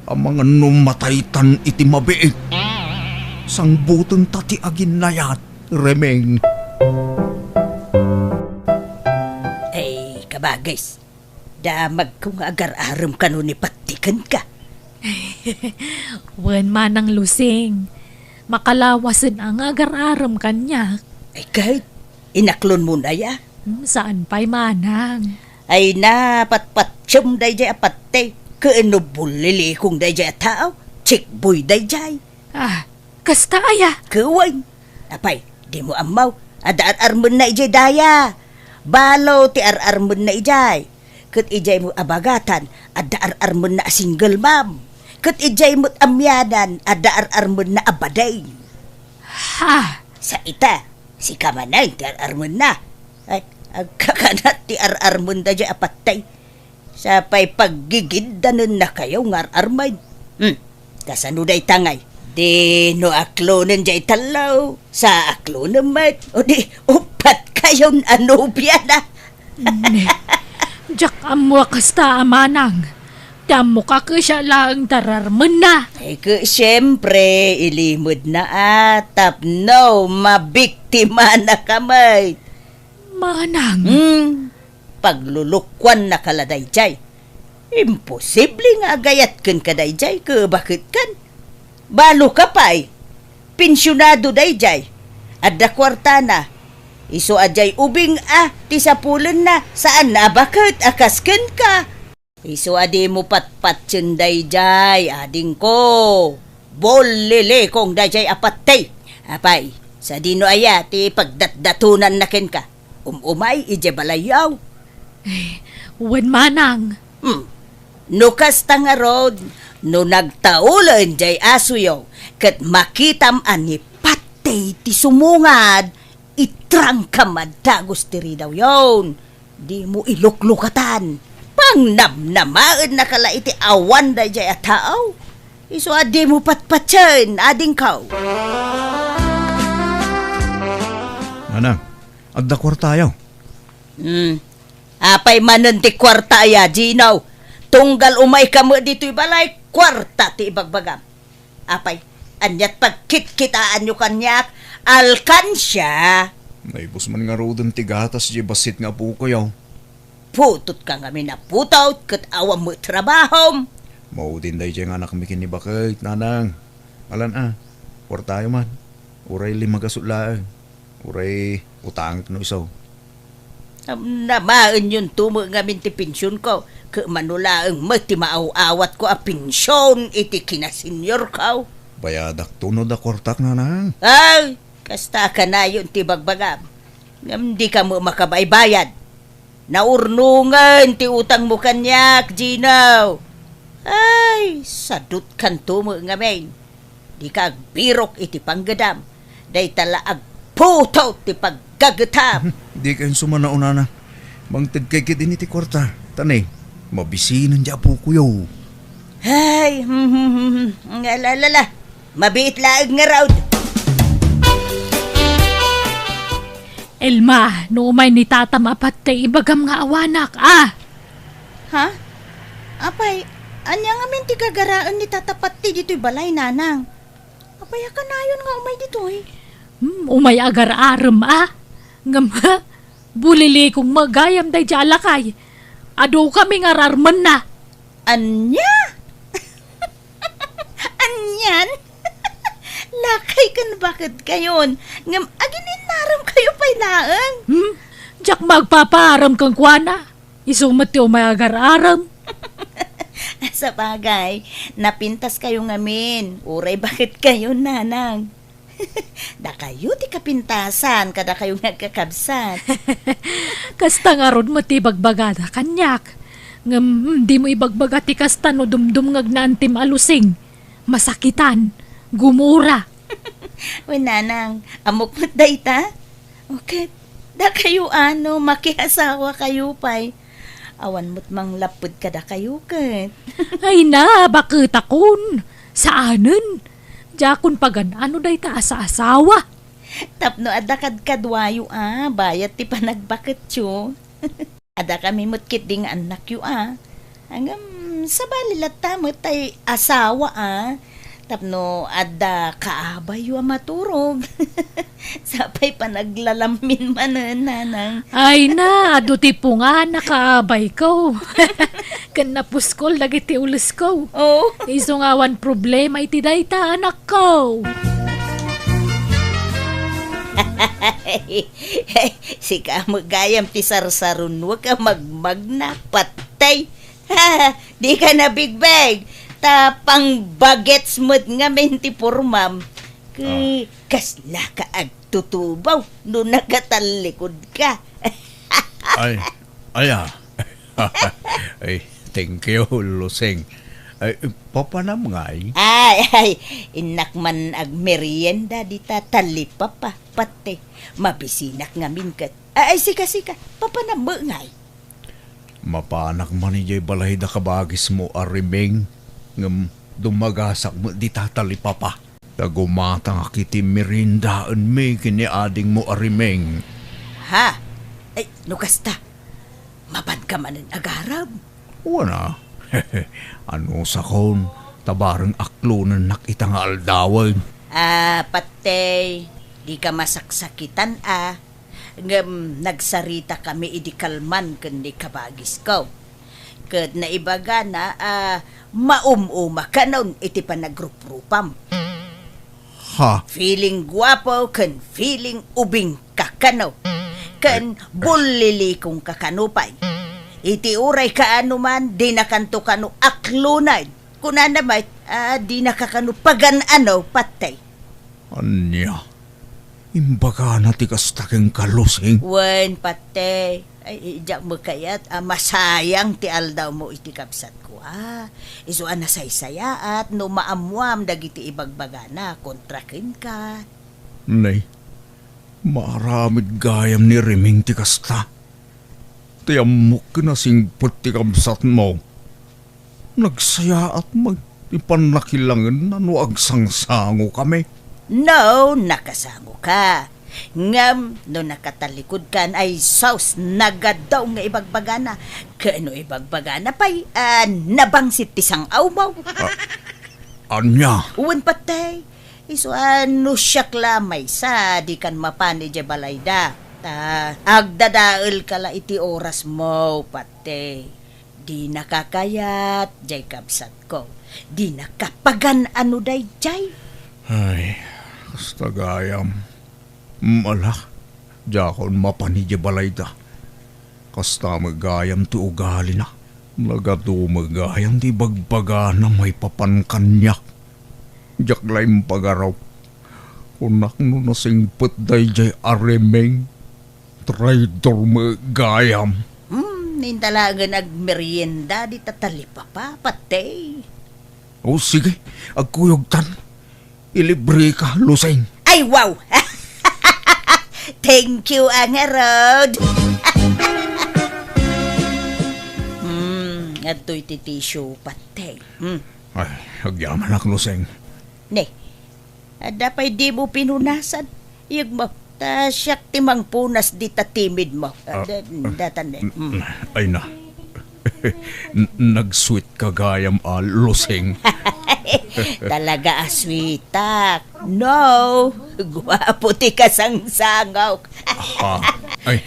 Amangan no mataytan iti mabiit. Sangbutenta ti aginnayat, Remeng. Ay, kabagis. Damagko nga agar-arem kano ni Patti kenka. Wen, Manang Lusing. Makalawasen a nga agar-arem kaniak. Ay, ket, inaklonmon aya? Hmm, saan pay, Manang. Ay, napatpatiem dayjay a Patti. Ken no bulilikong dayjay a tao, checkboy dayjay. Ah, kasta aya? Ket wen. Apay, dimo ammo, adda ar-armenna idiay daya. Balo ti ar-armenna idiay. Ket idiay met a bagatan, adda ar-armenna a single mom. Ket idiay met a mianan, adda ar-armenna a bading. Ha? Sa ita, sika manen ti ar-armenna. Ay, agkakanat ti ar-armenda diay a Patti. Sa pay paggigiddanennakayo nga ar-armen. Hmm, kasano dayta ngay? Di no aklonen diay tallo, sa aklonen met, o di uppat kayon a nobiana. Ne, diak ammo a kasta a Manang. Ti ammok a kasta laeng ti ar-armenna. Ay, ket siempre, ilimedna a tapno mabiktimanaka met. Manang. Hmm, paglulukuannaka la dayjay. Imposible nga agayat kenka dayjay, ket baket kan? Baloka pay. Pensionado dayjay. Adda kuartana. Isu a diay ubing a ti sapulenna, saan a baket a kas kenka. Isu a dimo patpatien dayjay, adingko. Bullilikong dayjay a Patti. Apay, sadino aya ti pagdatdatonanna kenka? Um-umay idiay balayyo. Ay, wen, Manang. Hmm. No kasta ngarud, no nagtaulen diay asuyo, ket makitam a ni Patti ti sumungad, itrangkam a dagus ti ridawyon. Dimo iluklukatan. Pangnamnamaennaka la iti awan dayjay a tao. Isu a dimo patpatien, adingko. Manang, adda kuartayo? Hmm. Apay manen ti kuarta aya, Gino? Tunggal umayka met ditoy balay, kuarta ti ibagbagam. Apay, aniat pagkitkitaanyo kaniak, alkansia? Naibus man ngaruden ti gatas diay bassit nga apokoyo. Putotka ngamin a putot, ket awan met trabahom. Maudin daydiay nga anakmi ken ni baket, Nanang. Alan a, kuartayo man. Uray lima gasut laeng. Uray utangek no isu. Am, namaenyon tumo ngamin ti pensionko, ket mano laeng met ti maaw-awatko a pension iti kinaseniorko. Bayadakto no adda kuartak, Nanang. Ay, kasta a kanayon ti bagbagam. Ngem dika met makabaybayad. Naurnongen ti utangmo kaniak, Gino. Ay, sadutkan tumo ngamin. Dika agbirok iti panggedam. Dayta la agputot ti paggagetam. Dika insumanaw, Nanang. Mangtedkay ketdi iti kuarta. Ta ne, mabisinen diay apokoyo. Ay, hmm, hmm, hmm, hmm. Nga, la, la, la. Mabiit laeng ngarud. Elma, no umay ni Tata Patti, ibagam nga awanak, a? Ha? Apay, ania ngamin ti gagaraen ni Tata Patti ditoy balay, Nanang? Apay a kanayon nga umay ditoy? Hmm, umay agar-arem, a? Ngem, ha? Bulilikong met gayam daydiay a lakay. Adu kami nga ar-armenna. Ania? Anian? Lakay ken baket kayon, ngem agin-innarem kayo pay laeng. Hmm? Diak met agpapaarem kenkuana. Isu met ti umay agar-arem. Sabagay, napintas kayo ngamin. Uray baket kayo, Nanang. Dakayo ti kapintasan, kadakayo nga agkakabsat. Kasta ngarud met ti ibagbagada kaniak. Ngem, dimo ibagbaga ti kasta no dumdumngegna antim a Lusing. Masakitan. Gumura. Wen, Nanang, ammok met dayta? O ket, dakayo a no, makiasawa kayo pay. Awan met manglapped kadakayo ket. Ay na, baketakon. Saanen? Diakon pagan-ano dayta a saasawa. Tapno adda kadkaduayo a bayat ti panagbaketyo. Adda kami met ketdi nga annakyo a. Ngem sabali latta met tay asawa a. Tapno adda kaabayyo a maturog. Sapay panaglalammin manen, nanang. Ay na, adu ti pungan a kaabayko. Ken napuskol dagiti ulesko. Oh. Isu nga awan problema iti dayta, anakko. Sika met gayam ti sarsarunoek a magmagna, patay. Dika nabigbeg, ta pangbagets met ngamin ti pormam. Ket Ah. kaslaka agtutubaw no nakatallikodka. Ay, aya. Ay, thank you, Lusing. Ay, papanam ngay? Ay, ay, innak man agmerienda dita talipapa, pati. Mabisinak ngamin ket. Ay, ay, sika, sika, papanam met ngay? Mapanak man idiay balay da kabagismo a Remeng, ngem dumagasak met dita talipapa. Ta gumatangak iti meriendaenmi ken ni adingmo a Remeng. Ha? Ay, no kasta, mapanka manen agarem? Wen a. Anusakon, ta bareng aklonennak ita nga aldawen. Ah, patay, dika masaksakitan a. Ngem nagsaritakami idi kalman ken ni kabagisko. Ket naibagana a maum-uma kanon iti panagruprupam. Ha? Feeling guapo ken feeling ubing ka kano. Ken Ay, ay. bullilikong ka kano pay. Iti uray kaano man, dinakanto kano aklonen. Kunana met, ah, dinaka kano pagan-ano, patay. Ania? Imbagana ti kasta kenka, Lusing? Wen, patay. Ay, diak met kayat a masayang ti aldawmo iti kabsatko, a. Isu a nasaysayaat no maammoam dagiti ibagbagana kontra kenka. Nay, maaramid gayam ni Remeng ti kasta. Ti ammok ken nasingpet ti kabsatmo. Nagsayaat met ti pannakilangenna no agsangsangokami. No, nakasangoka. Ngem no nakatalikudkan, ay sus, nagadaw nga ibagbagana. Ken no ibagbagana pay, ah, nabangsit ti sang-awmo. Ah, ania? Wen patay. Isu a no siak la maysa, dikan mapan idiay balayda. Ta, agdadaelka la iti orasmo, patay. Dinaka kayat, diay kabsatko. Dinaka pagan-ano daydiay. Ay, kasta gayam. Mm, ala, diakon mapan idiay balayda. Kasta met gayam ti ugalina. Nagadu met gayam ti ibagbagana maipapan kaniak. Diak la impagaraw. Kunak no nasingpet daydiay a Remeng. Traidor met gayam. Hmm, inta laengen agmerienda dita talipapa, patay. O, sige, agkuyogtan. Ilibreka, Lusing. Ay, wow! Thank you a ngarud. Hmm, adtoy ti tissue, patay. Hmm. Ay, agyamanak, Lusing. Ne, adda pay dimo pinunasan? Iyegmo, ta siak ti mangpunas dita timidmo. Ah, Ah, da-, ah, datan, eh. Mm. Ay na. N-, nag-sweet ka gayam a, Lusing. Talaga a sweetak. No, guapo ti kasangsangaw. Ha? Ay,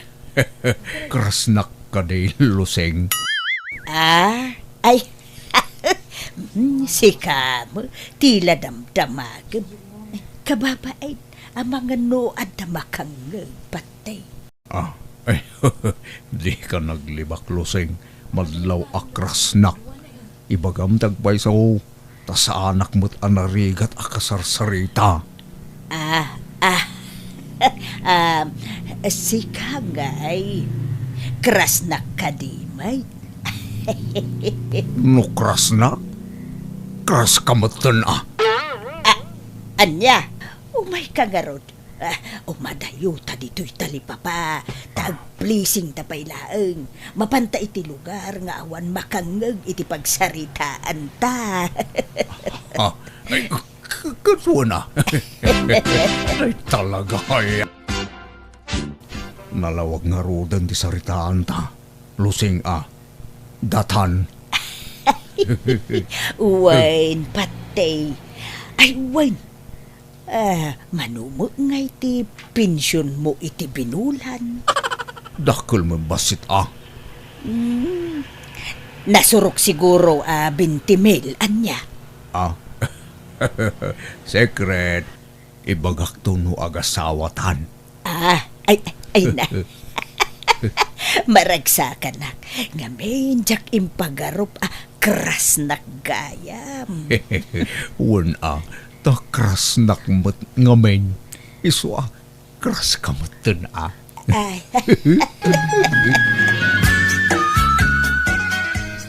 krasnak kadi, Lusing. Ah? Ay, mm, sika mo, tila damdamagem. Kababain, amangan no adda makangngeg, patay. Ah, ay, dika naglibak, Lusing. Madlaw a krasnak. Ibagam ti agpayso, ta saanak met a narigat a kasarsarita. Ah, ah. Ah, sika ngay, krasnak kadi met? No krasnak? Kras ka metten, ah. Ah, ania? Umayka ngarud. Ah, umadayota ditoy talipapa, ta Ah. agpleasingta pay laeng. Mapanta iti lugar nga awan makangngeg iti pagsaritaanta. Ah, Ay, k-, k-, kasuana. Ay, talaga, ay. Nalawag ngaruden ti saritaanta, Lusing a. Datan. Wen, Patey. Ay, wen. Ah, mano met ngay ti pensionmo iti binulan? Dakkel met bassit a. Hmm. Nasurok siguro a twenty mil, ania? Ah. Secret. Ibagakto no agasawatan. Ah, ay, ay na. Maragsakanak. Ngamin, diak impagarup a krasnak gayam. Wen a, ta krasnak met ngamin. Isu a, kras ka metten a. Ay.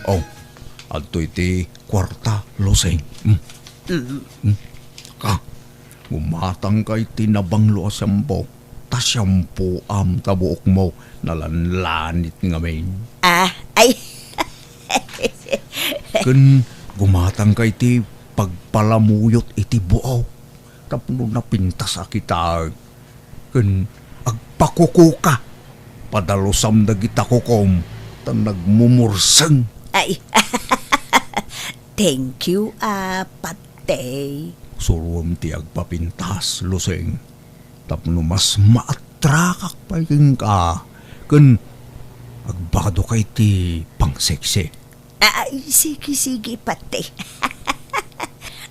Oh, adtoy ti kuarta, Lusing. Mm. Mm. Mm. Ka, gumatangka iti nabanglo a shampoo. Ta shampoom ta buokmo nalanlanit ngamin. Ah, ay. Ken gumatangka iti pagpalamuyot iti buok tapno napintas a kitaek. Ken agpakukuka. Padalusam dagita kukom ta nagmumurseng. Ay. Thank you, ah, Patey. Suroem ti agpapintas, Lusing. Tapno mas maatrakak pay kenka, ken agbado ka iti pangseksi. Ay, sige, sige, Patey.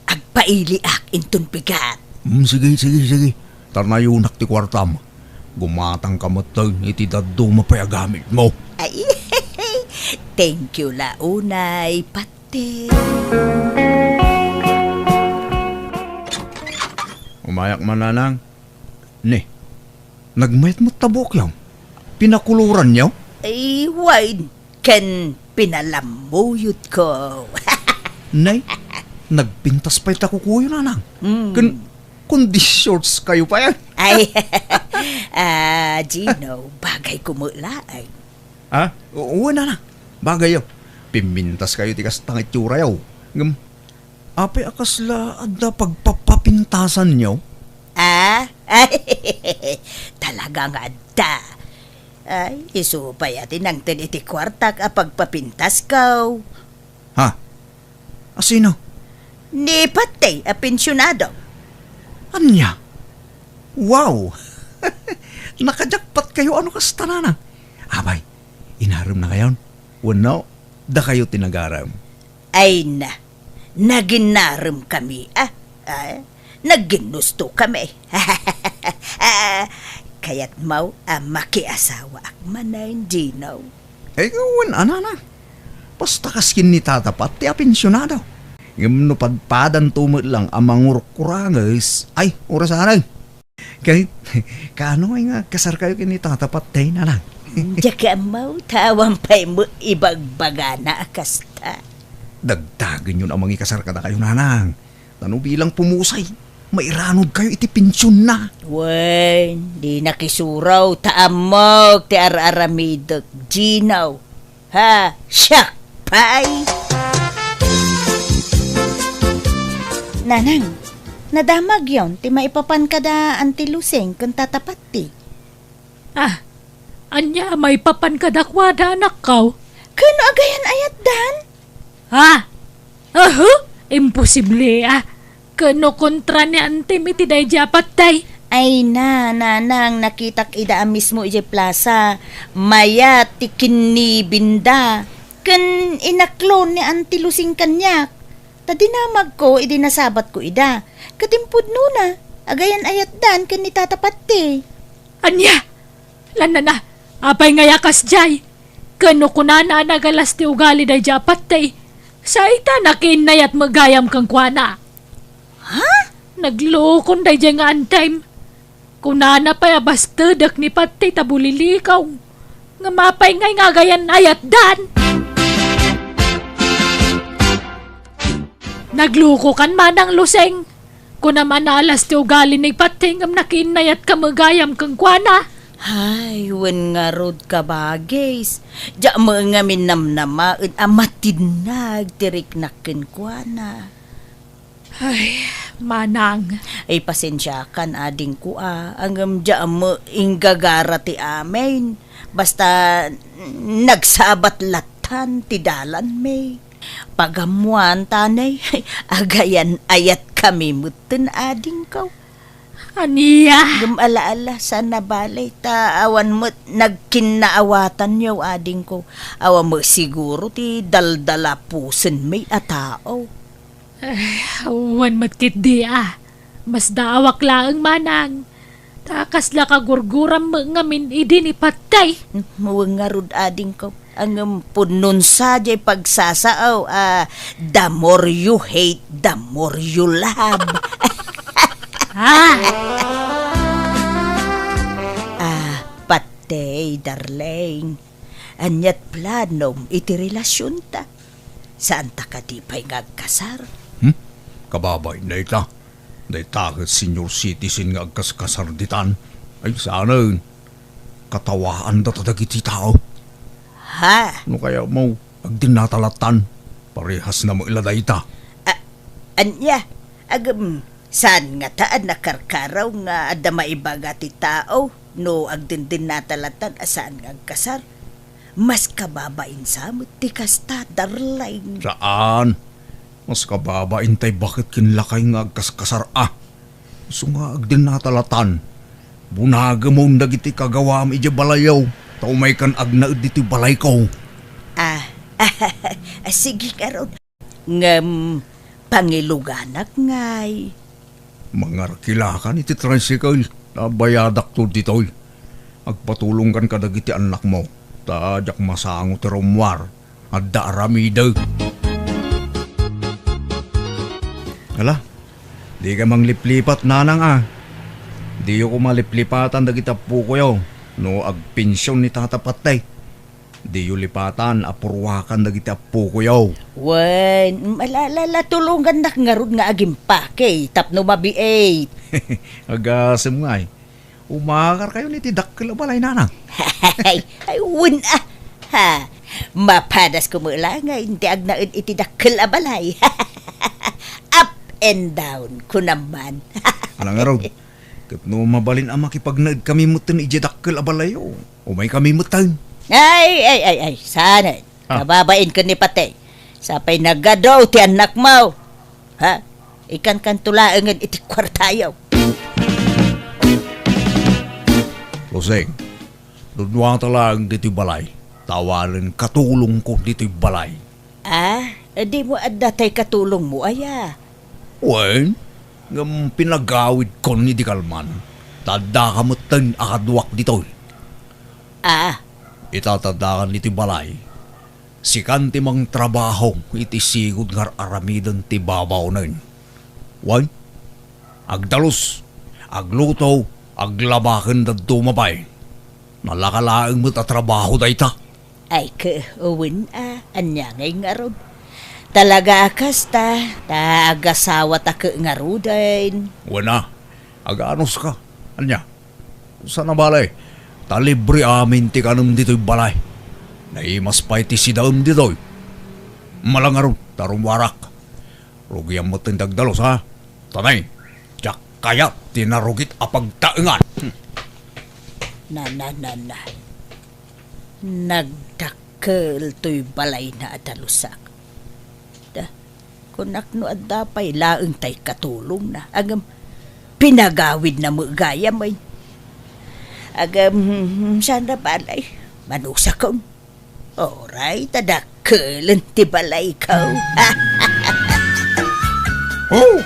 Agpailiak inton bigat. Mm, sige, sige, sige. Ta nayonak ti kuartam. Gumatangka metten iti dadduma pay a gamitmo. Ay, thank you la unay, Patey. Umayak man, Nanang. Ne, nagmayat met ta buokyo. Pinakuloranyo? Ay, wen, ken pinalamuyotko. Nay, nagpintas pay ta kukuyo, Nanang. Mm. Ken, kundi shorts kayo pay, ah. Ay, ah, Gino, bagay ko met laeng. Ah? O, wen, Nanang. Bagay, oh. Pimmintas kayo ti kasta nga itsurayo. Ngem, apay a kasla adda pagpapapintasanyo? Ah? Talaga nga adda. Ay, isu pay a ti nangted iti kuartak a pagpapintasko. Ha? Asino? Ni Patey a pensionado. Ania? Wow! Nakajakpat kayo, ano kasta, Nanang? Abay, inarem na kayon? Wenno, dakayo ti nagarem? Ay na, naginaremkami, ah. Ah, nagginnusto kami. Ah, kayatmo a makiasawaak manen, Gino? Ay, wen, anana. Basta kas ken ni Tata Pat ti apensionado. Ngem no padpadanto met lang a mangurkuranges, ay, orasanen. Kay, kaano nga kasar kayo ken ni Tata Pat, tay, Nanang? Diak ammo, ta awan pay met ibagbagana a kasta. Dagdagenyon a mangikasar kadakayo, Nanang. Ta no bilang pumusay, mairanod kayo iti pensionna. Wen, di nakisuraw, ta ammok ti ar-aramidek, Gino. Ha, siak pay! Nanang, nadamagyon ti maipapan kada Auntie Lusing ken Tata Patti. Ah, ania a maipapan kadakuada, anakko? Ken no agayan-ayatdan? Ha? Aha! Imposible, ah! Ken no kontra ni Antem iti daydi a patay? Ay na, Nanang, nakitak ida a mismo idiay plasa. Mayat ti kinnibinda. Ken inaklon ni Auntie Lusing kaniak. Ta dinamagko idi nasabatko ida. Ket impudnona, agayan-ayatdan ken ni Tata Patti. Ania? Lanana, apay ngay a kasdiay? Ken no kunana a nagalas ti ugali daydi a patay, sa ita nakiinnayat met gayam kenkuana. Ha? Naglukon daydiay nga Antem. Kunana pay a bastedek ni patay ta bulilikaw. Ngem apay ngay nga agayan-ayatdan? Naglukokan, Manang Luseng. Kunam a naalas ti ugali ni Pateng ngem nakiinnayatka met gayam kenkuana. Ay, wen ngarud, kabagis. Diak met ngamin namnamaen a matinnag ti riknak kenkuana. Ay, manang. Ay, pasensiakan, adingko, a. Ngem diak met inggagara ti amin. Basta, nagsabat lattan ti dalanmi. Pagammoan, tanay, agayan-ayatkami metten, adingko. Ania? Ngem ala-ala, saan a bale, ta awan met nagkinnaawatanyo, adingko. Awan met siguro ti daldalapusenmi a tao. Ay, awan met ketdi a. Masdaawak laeng, manang. Ta kasla kagurguram met ngamin idi ni Patay. Wen ngarud, adingko. Ngem pudno sadiay pagsasao a the more you hate, the more you love. Ah! Ah, Patay, darling. Aniat planom iti relasionta? Saanta kadi pay nga agkasar? Hmm? Kababain dayta. Dayta ket senior citizen nga agkaskasar ditan. Ay, saanen. Katawaanda ta dagiti tao. Ha? No kayatmo, agdennata lattan. Parehas na met la dayta. A-, ania? Agem, saan ngata a nakarkaraw nga adda maibaga ti tao no agdendennata lattan a saan nga agkasar? Mas kababain sa met ti kasta, darling. Saan. Mas kababain tay baket ken lakay nga agkaskasar a. Isu nga agdennata lattan. Bunagemon dagiti kagawam idiay balayyo, ta umaykan agnaed ditoy balayko. Ah, ah, sige ngarud. Ngem pangiluganak ngay. Mangarkilakan iti tricycle, ta bayadakto ditoy. Agpatulongkan kadagiti annakmo, ta diak masango ti rummuar. Adda aramidek. Ala, dika mangliplipat, nanang a. Diyo koma liplipatan dagiti appokoyo no agpension ni Tata Patay. Diyo lipatan a purwakan dagiti appokoyo. Wen, ala-ala, tulongannak ngarud nga agimpake tapno mabiit. Agasem ngay. Umakar kayon iti dakkel a balay, nanang. Ay, ay, wen a. Ha, mapadas ko met la nga inti agnaed iti dakkel a balay. Up and down, kunam man. Ala ngarud, ket no mabalin a makipagnaedkami metten idiay dakkel a balayyo, umaykami metten. Ay, ay, ay, ay, saanen. Ah. Kababain ken ni Patay. Sapay nagadu ti annakmo. Ha? Ikankanto laengen iti kuartayo. Roseng, dunduata laeng ditoy balay. Ta awanen katulongko ditoy balay. Ah, dimo adda tay katulongmo aya? Wen, ngem pinagawidkon idi kalman. Ta addaka metten a kaduak ditoy. Ah. Ita ta addakan ditoy balay. Sikan ti mangtrabaho iti sigud nga ar-aramiden ti babawnen. Wen, agdalus, agluto, aglaba ken dadduma pay. Nalaka laeng met a trabaho dayta. Ay, ke, wen a, ania ngay ngarud? Talaga a kasta, ta agasawata ke ngaruden. Wen a, aganuska. Ania? Saan a bale, ta libre amin ti kanem ditoy balay. Naimas pay ti sidaem ditoy. Ala ngarud, ta rummuarak. Rugiam metten ti agdalus, ha? Tanay, diak kayat ti narugit a pagtaengan. Hmm. Na, na, na, na. Nagdakkel toy balayna a dalusak. Da, kunak no adda pay laeng tay katulongna. Agem, pinagawidna met gayam, ay. Agem, saan a bale, manusakon. Oray, ta dakkelen ti balayko. Oh,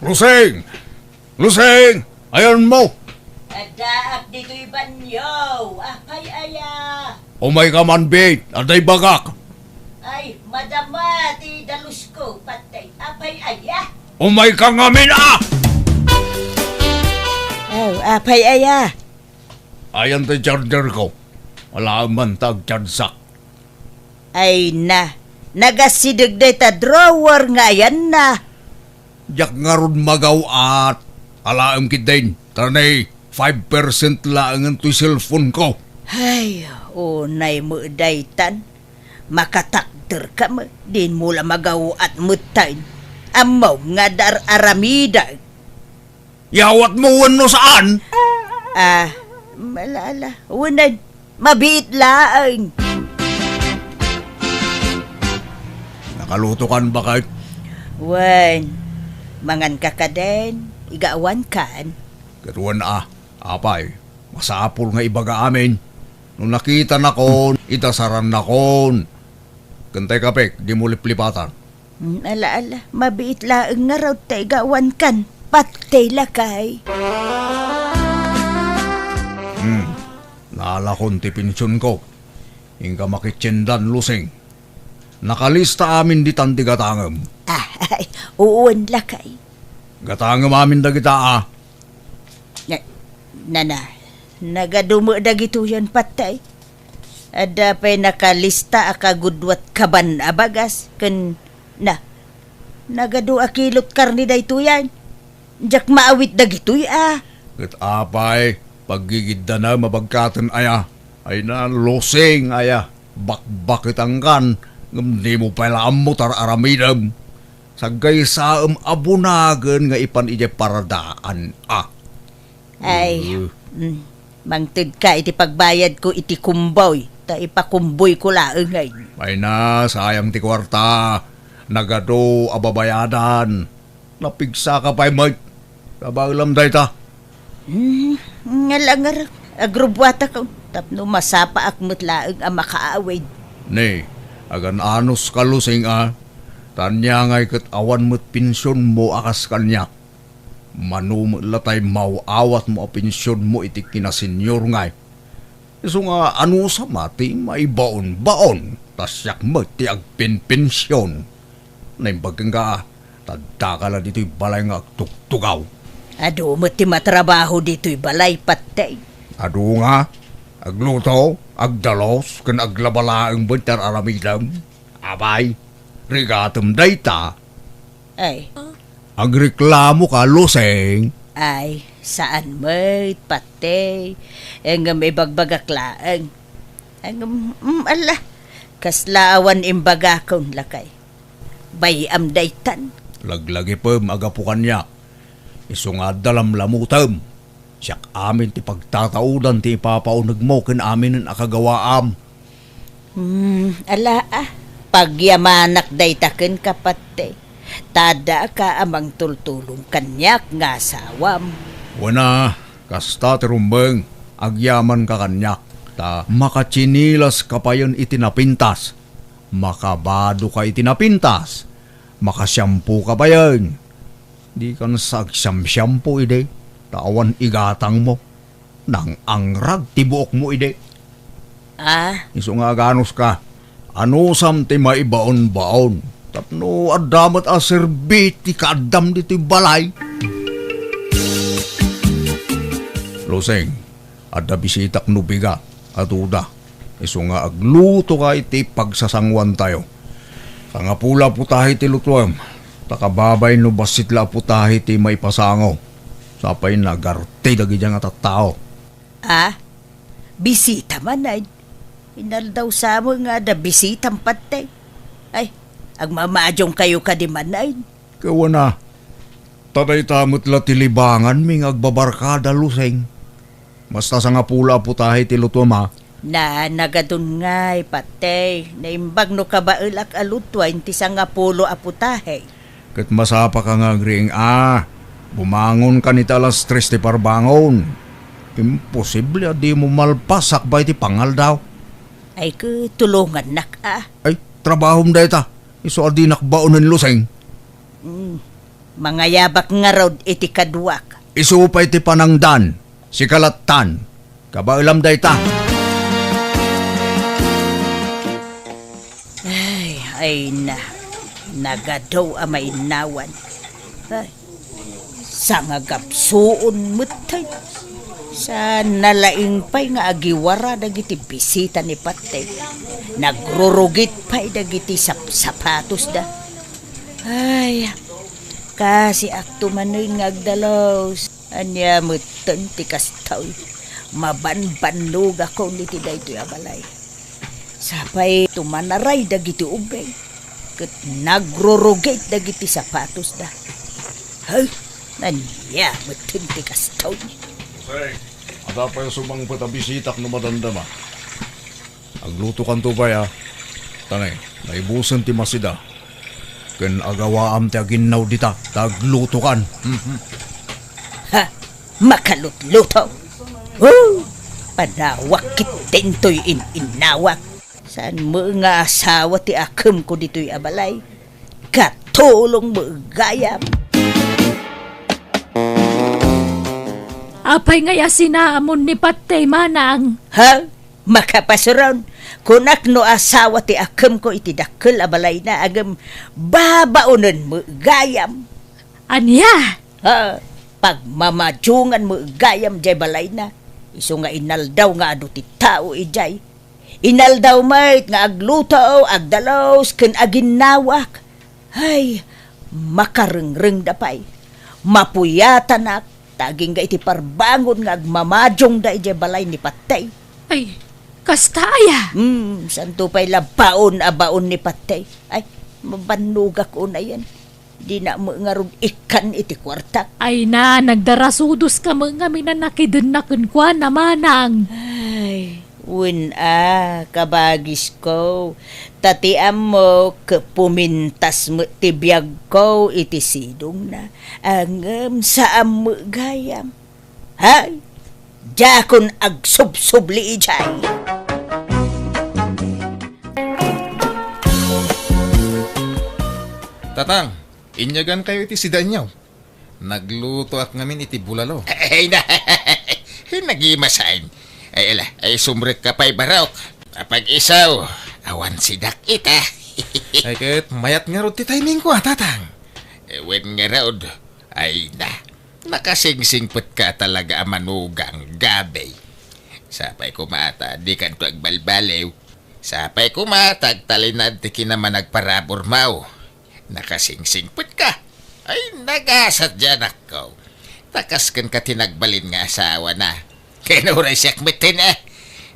Roseng! Roseng! Ayanmo! Addaak ditoy banyo. Apay aya? Umayka man, Bit. Adda ibagak. Ay, madama ti dalusko, Patay. Apay aya? Umayka ngamin, a! Oh, apay aya? Ayan ti charger ko. Ala man ta agchargeak. Ay na, nagasideg dayta drawer nga ayanna. Diak ngarud magaw-at. Alaem ketdin, ta nay five percent laengen toy cellphone ko. Ay, unay met daytan. Makatakderka met, dinmo la magaw-at metten. Ammom nga adda ar-aramidek. Yawatmo wenno saan? Ah, ala, ala. Wen, mabiit laeng. Nakalutokan, baket? Wen, manganka kadin, igawankan. Ket wen a, apay, masapul nga ibaga amin. No nakitanakon, idasarannakon. Ken tay kapek, dimo liplipatan. Hmm, ala, ala, mabiit laeng ngarud ta igawankan. Patay, lakay. Hmm, naalakon ti pensionko. Inka makitiendan, Lusing. Nakalista amin ditan ti gatangem. Ah, ay, uwan, lakay. Gatangem amin dagita, a. Na, na, na, nagadu met dagitoyen, patay. Adda pay nakalista a kagudua ti kaban a bagas, ken, na, nagadu a kilo ti karne daytoyen. Diak maawit dagitoy, a. Ket apay, paggigiddanem a bagkaten aya. Ay na, Lusing aya. Bakbaketankan, ngem dimo pay la ammo ti ar-aramidem. Saggaysaem a bunagen nga ipan idiay paradaan, a. Ay, Eh. mm, mangtedka iti pagbayadko iti kumboy, ta ipakumboyko laeng, ay. Ay na, sayang ti kuarta. Nagadu a babayadan. Napigsaka pay met. Kabaelam dayta. Hmm, nga langar, agrubbuatak tapno masapaak met laeng a makaawid. Ne, agan-anos ka, Lusing, a. Ta ania ngay ket awan met pensionmo a kas kaniak. Mano met la tay maaw-awatmo a pensionmo iti kinasenyor ngay. Isu nga anusam a ti maibaon-baon, ta siak met ti agpenpension. Naimbag kenka, ta addaka la ditoy balay nga agtugtugaw. Adu met ti matrabaho ditoy balay, patay. Adu nga, agluto, agdalos, ken aglaba laeng met ti ar-aramidem. Apay, rigatem dayta. Ay. Agreklamo ka, Lusing. Ay, saan met, patay. Ngem ibagbagak laeng. Ngem, mm, ala, kasla awan imbagakon, lakay. Bay-am daytan. Laglagipem a gapu kaniak. Isu nga adda lamlamutem. Siak amin ti pagtataudan ti ipapaunegmo ken aminen a kagawaam. Hmm, ala, a. Pagyamanak dayta kenka, patay. Ta addaak a mangtultulong kaniak nga asawam. Wen a, kasta ti rumbeng, agyamanka kaniak, ta makatsinilaska payen iti napintas. Makabadoka iti napintas. Makasiampoka payen. Dikan sa agsiamsiampo idi, ta awan igatangmo. Nang-angrag ti buokmo idi. Ah? Isu nga aganuska, anusam ti maibaonbaon tapno adda met a serbi ti kaaddam ditoy balay. Lusing, adda bisitak no bigat a duda. Isu nga aglutoka iti pagsasanguantayo. Sangapulo a putahe ti lutuem, ta kababay no bassit la a putahe ti maipasango. Sapay nagarte dagiti nga tattao. Ah? Bisita man, ay? Inaldaw sa mo nga adda bisitam, patay. Ay, agmamadiongkayo kadi man, ay? Kawana, ta dayta met la ti libanganmi nga agbabarkada, Lusing. Basta sangapulo a putahe ti lutuem, a. Na, nagadun ngay, patay. Naimbag no kabaelak a lutuayen ti sangapulo a putahe. Ket masapaka nga agriing a. Bumangonkan iti alas tres ti parbangon. Imposible a dimo malpas sakbay ti pangaldaw. Ay, ket tulongannak a. Ay, trabahom dayta. Isu a dinak baonen, Lusing. Mm. Mangayabak ngarud iti kaduak. Isu pay ti panangdan, sika lattan. Kabaelam dayta. Ay, ay na. Nagadu a mainnawan. Ay, sangagapsuon met, ay. Saan nalaing pay nga agiwara dagiti bisita ni patay. Nagrurugit pay dagiti sapsapatosda. Ay, kasiak tumanen nga agdalus. Ania metten ti kastoy? Mabanbannogakon iti daytoy a balay. Sapay tumanaray dagiti ubing. Ket nagrurugit dagiti sapatosda. Hay, ania metten ti kastoy? Jose, adda pay sumangpet a bisitak no madamdama. Aglutokanto pay a. Tangay, naibusen ti masida. Ken agawaam ti aginnaw dita, ta aglutokan. Mhm. Ha? Makalutluto? Oh, padawak ketdin toy in-innawak. Saan met nga asawa ti akemko ditoy a balay? Katulong met gayam. Apay ngay a sinaamon ni Patey, manang? Ha? Makapasuron, kunak no asawa ti akemko iti dakkel a balayna, ngem babaonen met gayam. Ania? Ha? Pagmamadiongan met gayam jay balayna. Isu nga inaldaw nga adu ti tao idiay. Inaldaw met nga agluto, agdalus, ken aginnawak. Ay, makarengrengda pay. Mapuyatanak, ta agingga iti parbangon nga agmamadiongda idiay balay ni Patey. Ay, kasta aya? Hmm, santo pay la baon a baon ni Patey. Ay, mabannogak unayen. Dina met ngarud ikkan iti kuartak. Ay na, nagdarasudos ka met ngamin a nakidenna kenkuana, manang. Ay, wen a, kabagisko. Ta ti ammo, ket pumintas met ti biagko iti sidongna. Ngem saan met gayam. Hay, diakon agsubsubli idiay. Tatang, inyagankayo iti sidaanyo. Naglutoak ngamin iti bulalo. Ay na, nagimasan. Ay, ala, ay, sumrekka pay, barok. Apag-isu, awan sidak ita. Ay, ket mayat ngarud ti timingko, a, Tatang. Wen ngarud, ay na, nakasingsingpetka talaga a manugang, gabe. Sapay koma ta dikanto agbalbaliw. Sapay koma ta agtalinaed ti kinamanagparaburmo. Nakasingsingpetka. Ay, nagasat diay anakko. Ta kas kenka ti nagbalin nga asawana. Ken uray siak metten, a.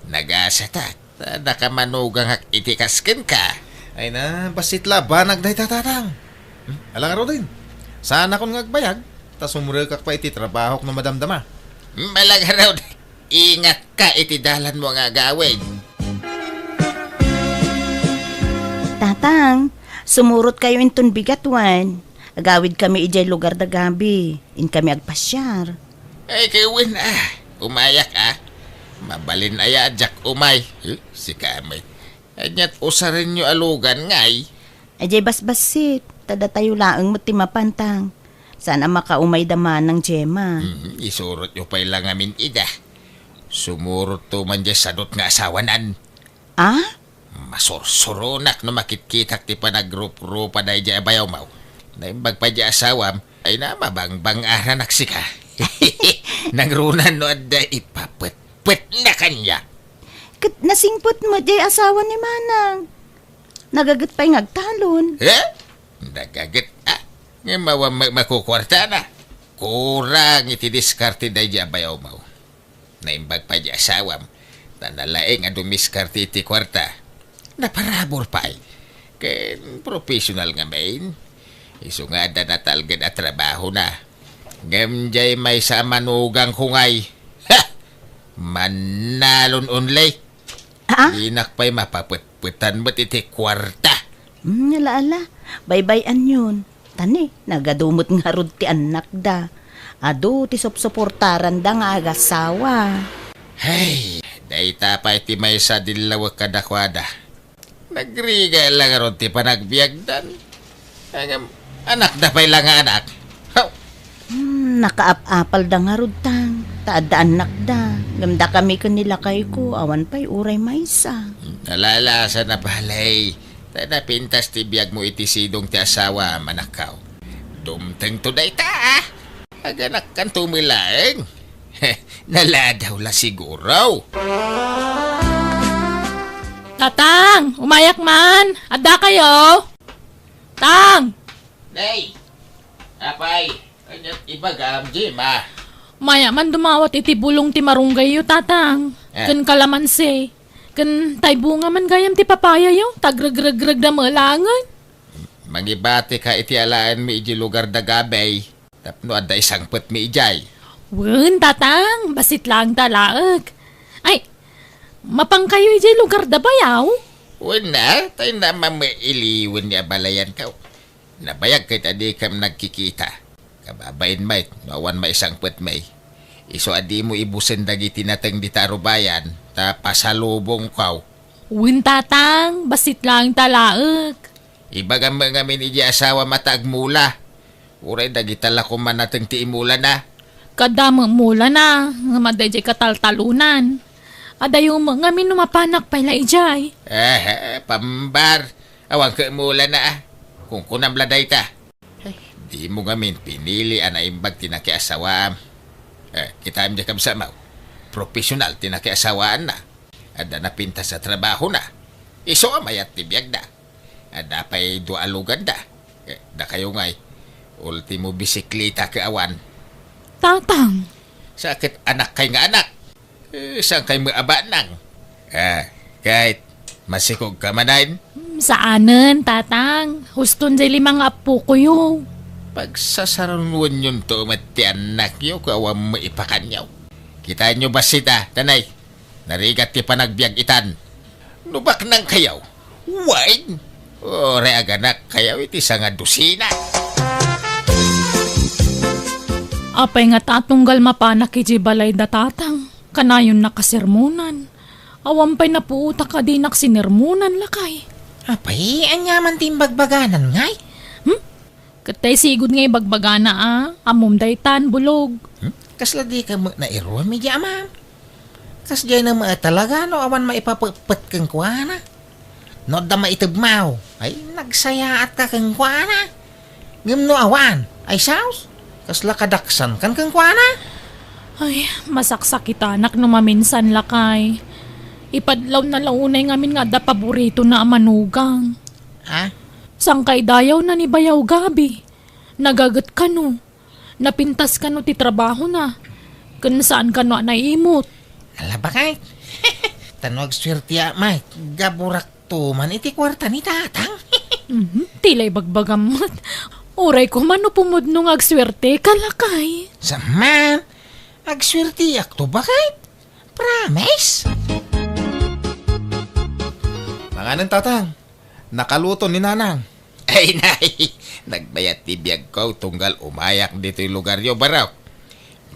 Nagasatak. Ta nakamanugangak iti kas kenka. Ay na, bassit la banag dayta, Tatang. Hmm, ala ngaruden. Saanakon nga agbayag, ta sumrekak pay iti trabahok no madamdama. Hmm, ala ngarud. Ingatka iti dalanmo nga agawid. Tatang, sumurotkayo inton bigat wen. Agawidkami idiay lugarda gabe. Inkami agpasiar. Ay, ket wen a. Umayak a. Mabalin aya a diak umay. Eh, sika met. Aniat usarenyo a lugan ngay? Idiay basbassit, ta datayo laeng met ti mapan, Tang. Saan a makaumayda manang Gemma. Hmm, isurotyo pay la ngamin ida. Sumurotto man diay sadot nga asawanan. A? Masursuronak no makitkitak ti panagruprupada idiay bayawmo. Naimbag pay diay asawam, ay na, mabangbang-aranak sika. Nangruna no adda ipapetpetna kaniak. Ket nasingpet met diay asawa ni manang. Nagaget pay nga agtalon. Eh? Nagaget, a? Ngem awan ma-, makukuartana. Kurang iti diskarte daydiay a bayawmo. Naimbag pay diay asawam, ta nalaing a dumiskarte iti kuarta. Naparabur pay. Ken professional ngamin. Isu nga adda natalged a trabahona. Ngem diay maysa a manugangko ngay. Ha! Mannalon only. Ah? Dinak pay mapapetpetan met iti kuarta. Hmm, ala, ala. Baybay-anyon. Ta ni, nagadu met ngarud ti annakda. Adu ti supsuportaranda nga agasawa. Hay, dayta pay ti maysa a dillawek kadakuada. Nagrigat la ngarud ti panagbiagdan. Ngem, anakda pay la nga anak. Haw! Hmm, nakaap-apalda ngarud, Tang, ta adda annakda. Ngem dakami ken ni lakayko, awan pay uray maysa. Hmm, ala, ala, saan a bale. Ta napintas ti biagmo iti sidong ti asawam, anakko. Dumtengto dayta, a. Aganakkanto met laeng. Naladaw la siguro. Tatang, umayak man. Addakayo? Tang! Nay! Apay, aniat ibagam, Gemma? Umayak man dumawat iti bulong ti marunggayyo, Tatang. Eh. Ken kalamansi. Ken tay bunga man gayam ti papayayo, ta agregregregda met laengen. Pangibatika iti alaenmi idiay lugar da Gabay tapno adda isangpetmi idiay. Wen, Tatang, bassit laeng ta laeng. Ay, mapankayo idiay lugar da bayaw? Wen, tay namamailiwen ni abalayankaw. Nabayag ket a dikam nagkikita. Kababain met no awan maisangpetmi. Isu a dimo ibusen dagiti nateng dita a rubayan, ta pasalubongkaw. Wen, Tatang, bassit laeng ta laeng. Ibagam met ngamin idiay asawam ta agmula. Uray dagita la koma nateng ti imulana. Adda met mulana, ngem adda idiay kataltalonan. Adayo met ngamin no mapanak pay la idiay. Eh, pambar. Awan ket mulana, ah. Kunkunam la dayta. Dimo ngamin pinili a naimbag ti nakiasawam. Eh, kitaem diay kabsatmo. Profesional ti nakiasawaanna. Adda napintas a trabahona. Isu a mayat ti biagda. Adda pay dua a luganda. Eh, dakayo ngay, ultimo bisikleta ket awan. Tatang. Sa ket anakkay nga anak. Eh, saankay met a banang? Ah, ket masikogka manen? Hmm, saanen, Tatang. Huston diay lima nga appokoyo. Pagsasarunoenyon to met ti annakyo ket awan met ipakanyo. Kitaenyo bassit a, tanay. Narigat ti panagbiag itan. No baknangkayo, wen, uray aganakkayo iti sangadusina. Apay ngata a tunggal mapanak idiay balay da Tatang, kanayon nakasermonan. Awan pay napuotak a dinak sinermonan, lakay. Apay, ania man ti imbagbaganan ngay? Hmm? Ket tay sigud nga ibagbagana a, ammom daytan, bulog. Hmm? Kasla dika met nairuam idiay amam? Kasdiay met talaga no awan maipapetpet kenkuana. No adda maitedmo, ay, nagsayaatka kenkuana. Ngem no awan, ay saos, kasla kadaksankan kenkuana. Ay, masaksakitanak no maminsan, lakay. Ipadlawna la unay ngamin nga adda paboritona a manugang. Ha? Saankay dayawna ni Bayaw Gabi. Nagaget kano. Napintas kano ti trabahona. Ken saan kano a naimot. Ala, baket. Ta no agsuerteak met, gaburak to man iti kuarta ni Tatang. Mhm, ti la ibagbagam met. Uray koma no pumudno nga agsuerteka, lakay. Saan man, agsuerteak to, baket. Promise? Manganen, Tatang. Nakaluto ni Nanang. Ay, nay, nagbayat ti biagko tunggal umayak ditoy lugaryo, barok.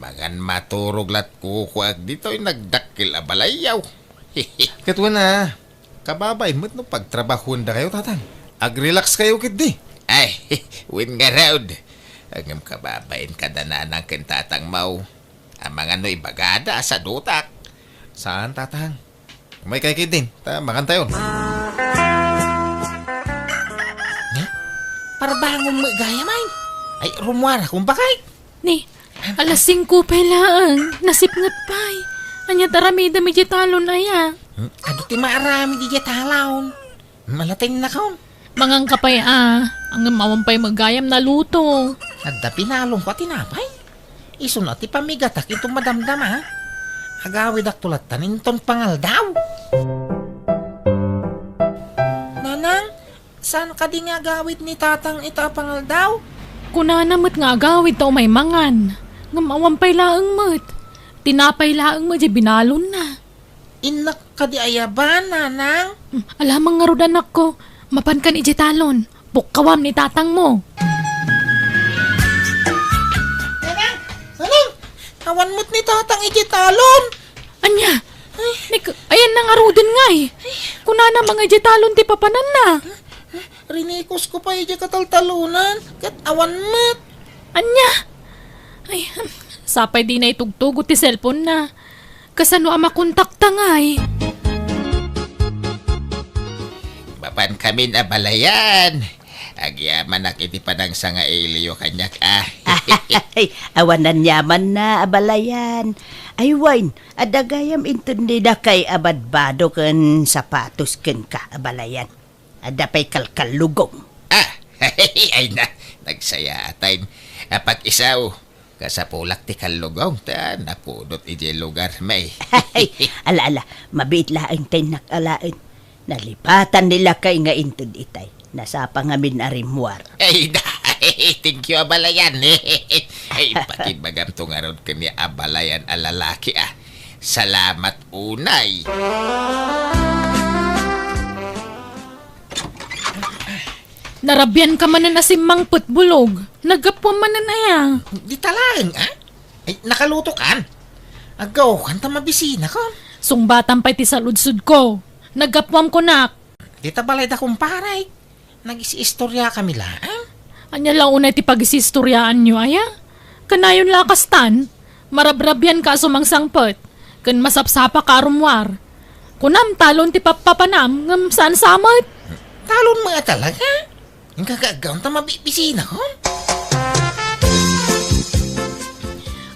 Mangan maturog lat kukuak ditoy nagdakkel a balayyo. Ket wen a, kababain met no pagtrabahuendakayo, Tatang. Agrelax kayo ketdi. Ay, wen ngarud. Ngem kababain kada Nanang ken Tatangmo. Amangan no ibagada a sadutak. Saan, Tatang? Umaykay ketdin, ta mangantayon. Ni? Parbangon met gayam ay. Ay, rummuarakon, baket. Ni, alas singko pay laeng, nasipnget pay. Ania ti aramidem idiay talon aya? Hmm? Adu ti maaramid idiay talon. Malatennakon. Manganka pay a, ngem awan pay met gayam naluto. Adda pinalongko a tinapay. Isuna ti pammigatak inton madamdama. Agawidakto lattan inton pangaldaw. Nanang, saan kadi nga agawid ni Tatang ita a pangaldaw? Kunana met nga agawid ta umay mangan. Ngem awan pay laeng met. Tinapay laeng met diay binalonna. Innak kadi ayaban, Nanang? Hmm, alamang ngarud, anakko. Mapankan idiay talon. Pukkawam ni Tatangmo. Nanang! Nanang! Awan met ni Tatang idiay talon. Ania? Ay. Ni, ayanna ngaruden ngay. Kunana nga idiay talon ti papananna. Rinikusko pay idiay kataltalonan, ket awan met. Ania? Ay, sapay dina itugtugot ti cellphone-na. Kasano a makontakta ngay? Mapankamin a balayan. Agyamanak iti panangsangailiyo kaniak, a. Ay, awan aniamanna a balayan. Ay, wen, adda gayam inton ni dakay a badbado ken sapatos kenka a balayan. Adda pay kalkallugong. Ah, ay na, nagsayaat. Apak-isaw, kasapulak ti kallugong ta napudot idiay lugarmi. Ala, ala, mabiit laeng ti innak alaen. Nalipatan ni lakay nga inted itay. Nasapa ngamin a rimmuar. Ay, da-, thank you, abalayan. Ay, pakibagamto ngarud ken ni abalayan a lalaki, ah. Salamat unay. Narabian ka manen a simmangpet, Bulog. Naggapuam manen aya? Dita laeng, ah? Ay, nakaluto kan? Aggaw kan ta mabisina ko. Sungbatam pay ti saludsod ko. Naggapuam kunak. Dita balay da kumpare. Nagis-istorya kami laeng. Ania la unay ti pagis-istoryaanyo, aya? Kanayon la a kastan, marabrabian ka a sumangsangpet, ken masapsapa ka a rummuar. Kunam, talon ti pappapanam, ngem saan sa met? Talon met a talaga? Inka aggaw ta mabibisina ko?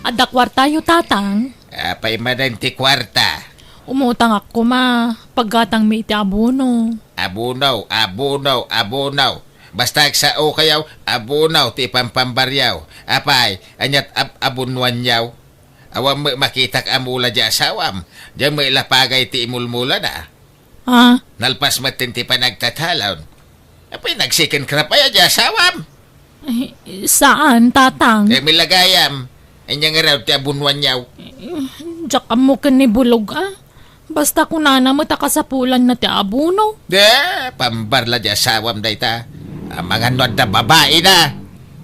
Adda kuartayo, Tatang? Apay manen ti kuarta? Umutangak koma, paggatangmi iti abono. Abono, abono, abono. Basta agsao kayaw, abono ti ipampambaryaw. Apay, aniat ab-, abonuanyaw? Awan met makitak a mula di asawam. Diay met lapagay ti imulmulana. Ah? Nalpas met ti panagtatalon. Apay, nag-second crop aya di asawam? Eh, saan, Tatang? Eh, milagayam. Anya nga raw ti abonuanyaw? Eh, diak ammo ken ni Bulog, ah. Basta kunana met a kasapulanna ti abono. Da, pambarla di asawam dayta. Amangan no adda babaina.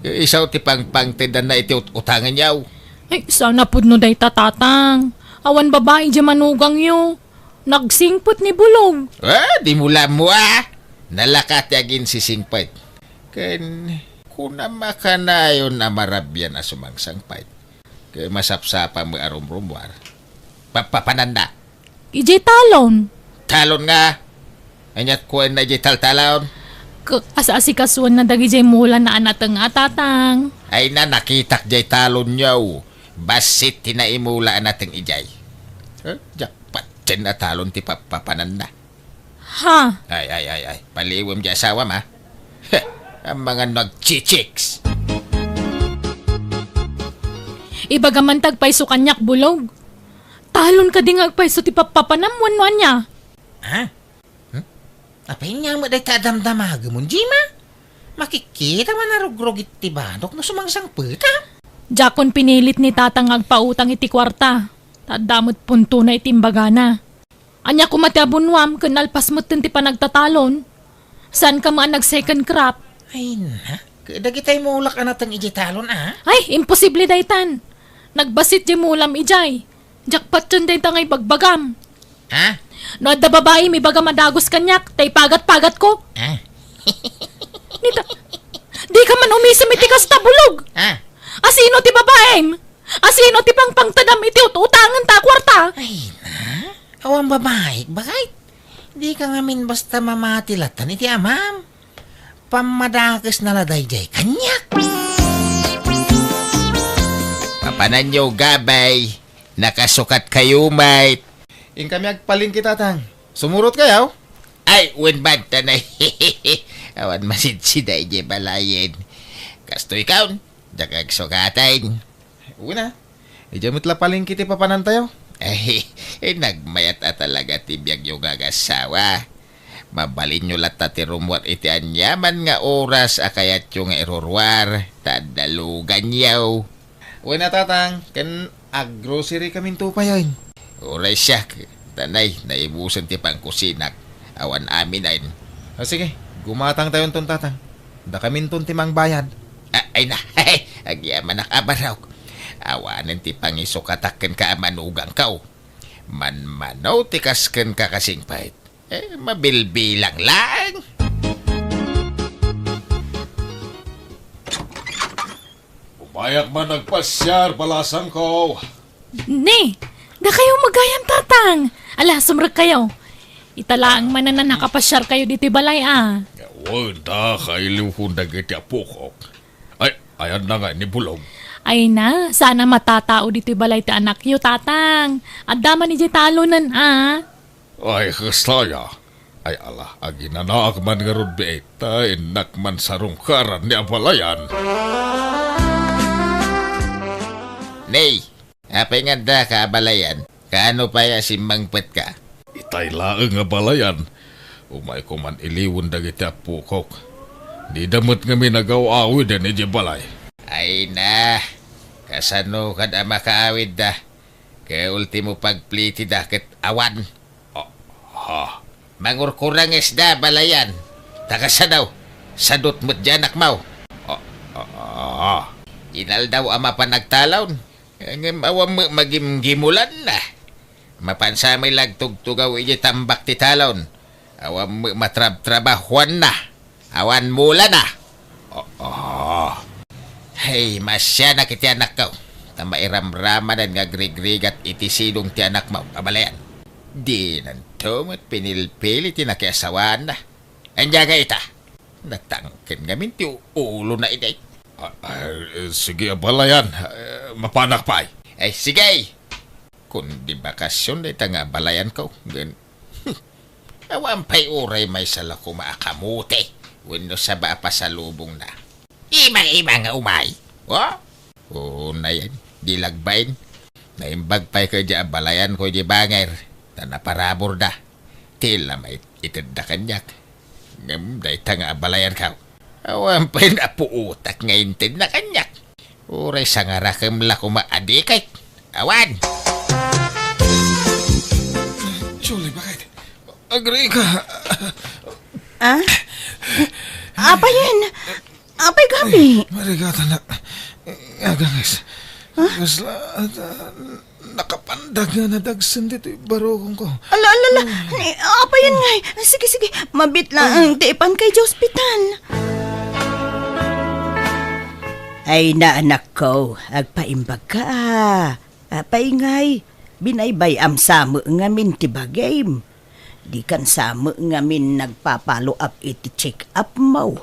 Isu ti pangpangtedanna iti ut-, utanganyaw. Ay, sana pudno dayta, Tatang. Awan babai di manugangyo. Nagsingpet ni Bulog. Ah, di mo lammo, ah. Nalaka ti aginsisingpet. Ken kunam a kanayon a marabian a sumangsangpet. Ket masapsapa met a rumrummuar. Papapananda. Idiay talon. Talon nga? Aniat kuenna idiay taltalon? Ket as-asikasuenna dagidiay mulana a nateng a, Tatang. Ay na, nakitak diay talonyo. Bassit ti naimula a nateng idiay. Eh, diak patien a talon ti papapananda. Ha? Ay, ay, ay, ay. Paliwem di asawam, ha? Heh, amangan no agchichicks. Ibagam man ti agpayso kaniak, Bulog. Talon kadi nga agpayso ti pappapanam wenno ania? Ha? Hmm? Apay, ania met dayta a damdamagem, Jima? Makikita man a rugrugit ti badok no sumangsangpet, ha? Diakon pinilit ni Tatang nga agpautang iti kuarta. Ta adda met puntona iti imbagana. Ania koma ti abonuam ken nalpas metten ti panagtatalon? Saanka met a nag-second crop? Ay, na. Dagitay mulak a nateng idiay talon, ah? Ay, imposible daytan. Nagbassit diay mulam idiay. Diak patien dayta nga ibagbagam. Ah? No adda babaim, ibagam a dagus kaniak, ta ipagat-pagatko. Ah? Nita, dika man umisem iti kasta, Bulog. Ah? Asino ti babaim? Asino ti pangpangtedam iti ut-utangenta a kuarta? Ay, na? Awan babaik, bakit? Dika ngamin basta mamati latan iti amam. Pammadakesna la daydiay kaniak. Papananyo, gabay. Nakasukat kayo, mate. Inkami agpalengke, Tatang. Sumurot kayo? Ay, wen banta na. Awan masidsi daydiay balayen. Kastoy kaon, diak agsukatan. Una, idiay met la palengke ti papanantayo. Ay, eh, nagmayat a talaga ti biagyo nga agassawa. Mabalinyo latta ti rummuar iti aniaman nga oras a kayatyo nga iruruar, ta adda luganyo. Wen a, Tatang, ken aggrocery kaminto payen. Uray siak, ta nay, naibusen ti pangkusinak. Awan amin ayen. O sige, gumatangtayonton, Tatang. Dakaminton ti mangbayad. A-, ay na, agyamanak a barok. Awanen ti pangisukatak kenka a manugangko. Manmano ti kas kenka kasingpet. Eh, mabilbilang lang. Umayak man agpasiar, balasangko. Ne, dakayo magayam, Tatang. Ala, sumrek kayo. Ita laeng manen a nakapasiar kayo ditoy balay, a. Wen, ta kailiwkon dagiti apokok. Ay, ayanna nga ni Bulog? Ay na, saan a matatao ditoy balay ti anakyo, Tatang. Adda man idiay talonen, a. Ay, kasta aya. Ay, ala, aginanaak man ngarud biit, ta innak man sarungkaran ni abalayan. Nay, apay nga adda ka abalayan? Kaano pay a simmangpetka? Itay laeng a balayan, Umayko man iliwen dagiti appokok. Dida met ngamin agaw-awiden idiay balay. Ay na, kasano kad a makaawidda? Ket ultimo pagplitida ket awan. Ah, ah. Mangurkurangesda, balayan. Ta kasano? Sadut met diay anakmo. Ah, ah, ah. Inaldaw a mapan agtalon. Ngem awan met magimgimulanna. Mapan sa met la agtugtugaw idiay tambak ti talon. Awan met matrabtrabahuanna. Awan mulana. Oo. Hey, masianak iti anakko. Ta mairamramanen nga agrigrigat iti sidong ti anakmo, a balayan. Dinanto met pinilpili ti nakiasawaanna. Ania ngay ita? Natangken ngamin ti ulona idi. Ah, ah, sige, a balayan. Eh, mapanak pay. Ay, sige. Kundi bakasion dayta nga abalayanko. Ngem, awan pay uray maysa la koma a kamote wenno saba a pasalubongna. Ima-ima nga umay. O? Unayen, di lagbain. Naimbag pay kadi a balayanko idi bangir, ta naparaburda. Ti la maitedda kaniak. Ngem dayta nga abalayanko, awan pay napuotak nga intedna kaniak. Uray sangarakem la koma a dikit. Awan! Julie, bakit? Agrika! Ah? Apay yen? Apay, Gabi? Marigatan na. Agangis. Huh? Kasla, ah, nakapandag nga nadagsen ditoy barukongko. Ala, ala, ala. Ni, apay yen ngay? Sige, sige. Mabiit laeng ti ipanka idiay ospital. Ay na, anakko, agpaimbagka, a. Apay ngay, binaybay-am sa met ngamin ti bagim. Dikan sa met ngamin nagpa-follow up iti check-up mo.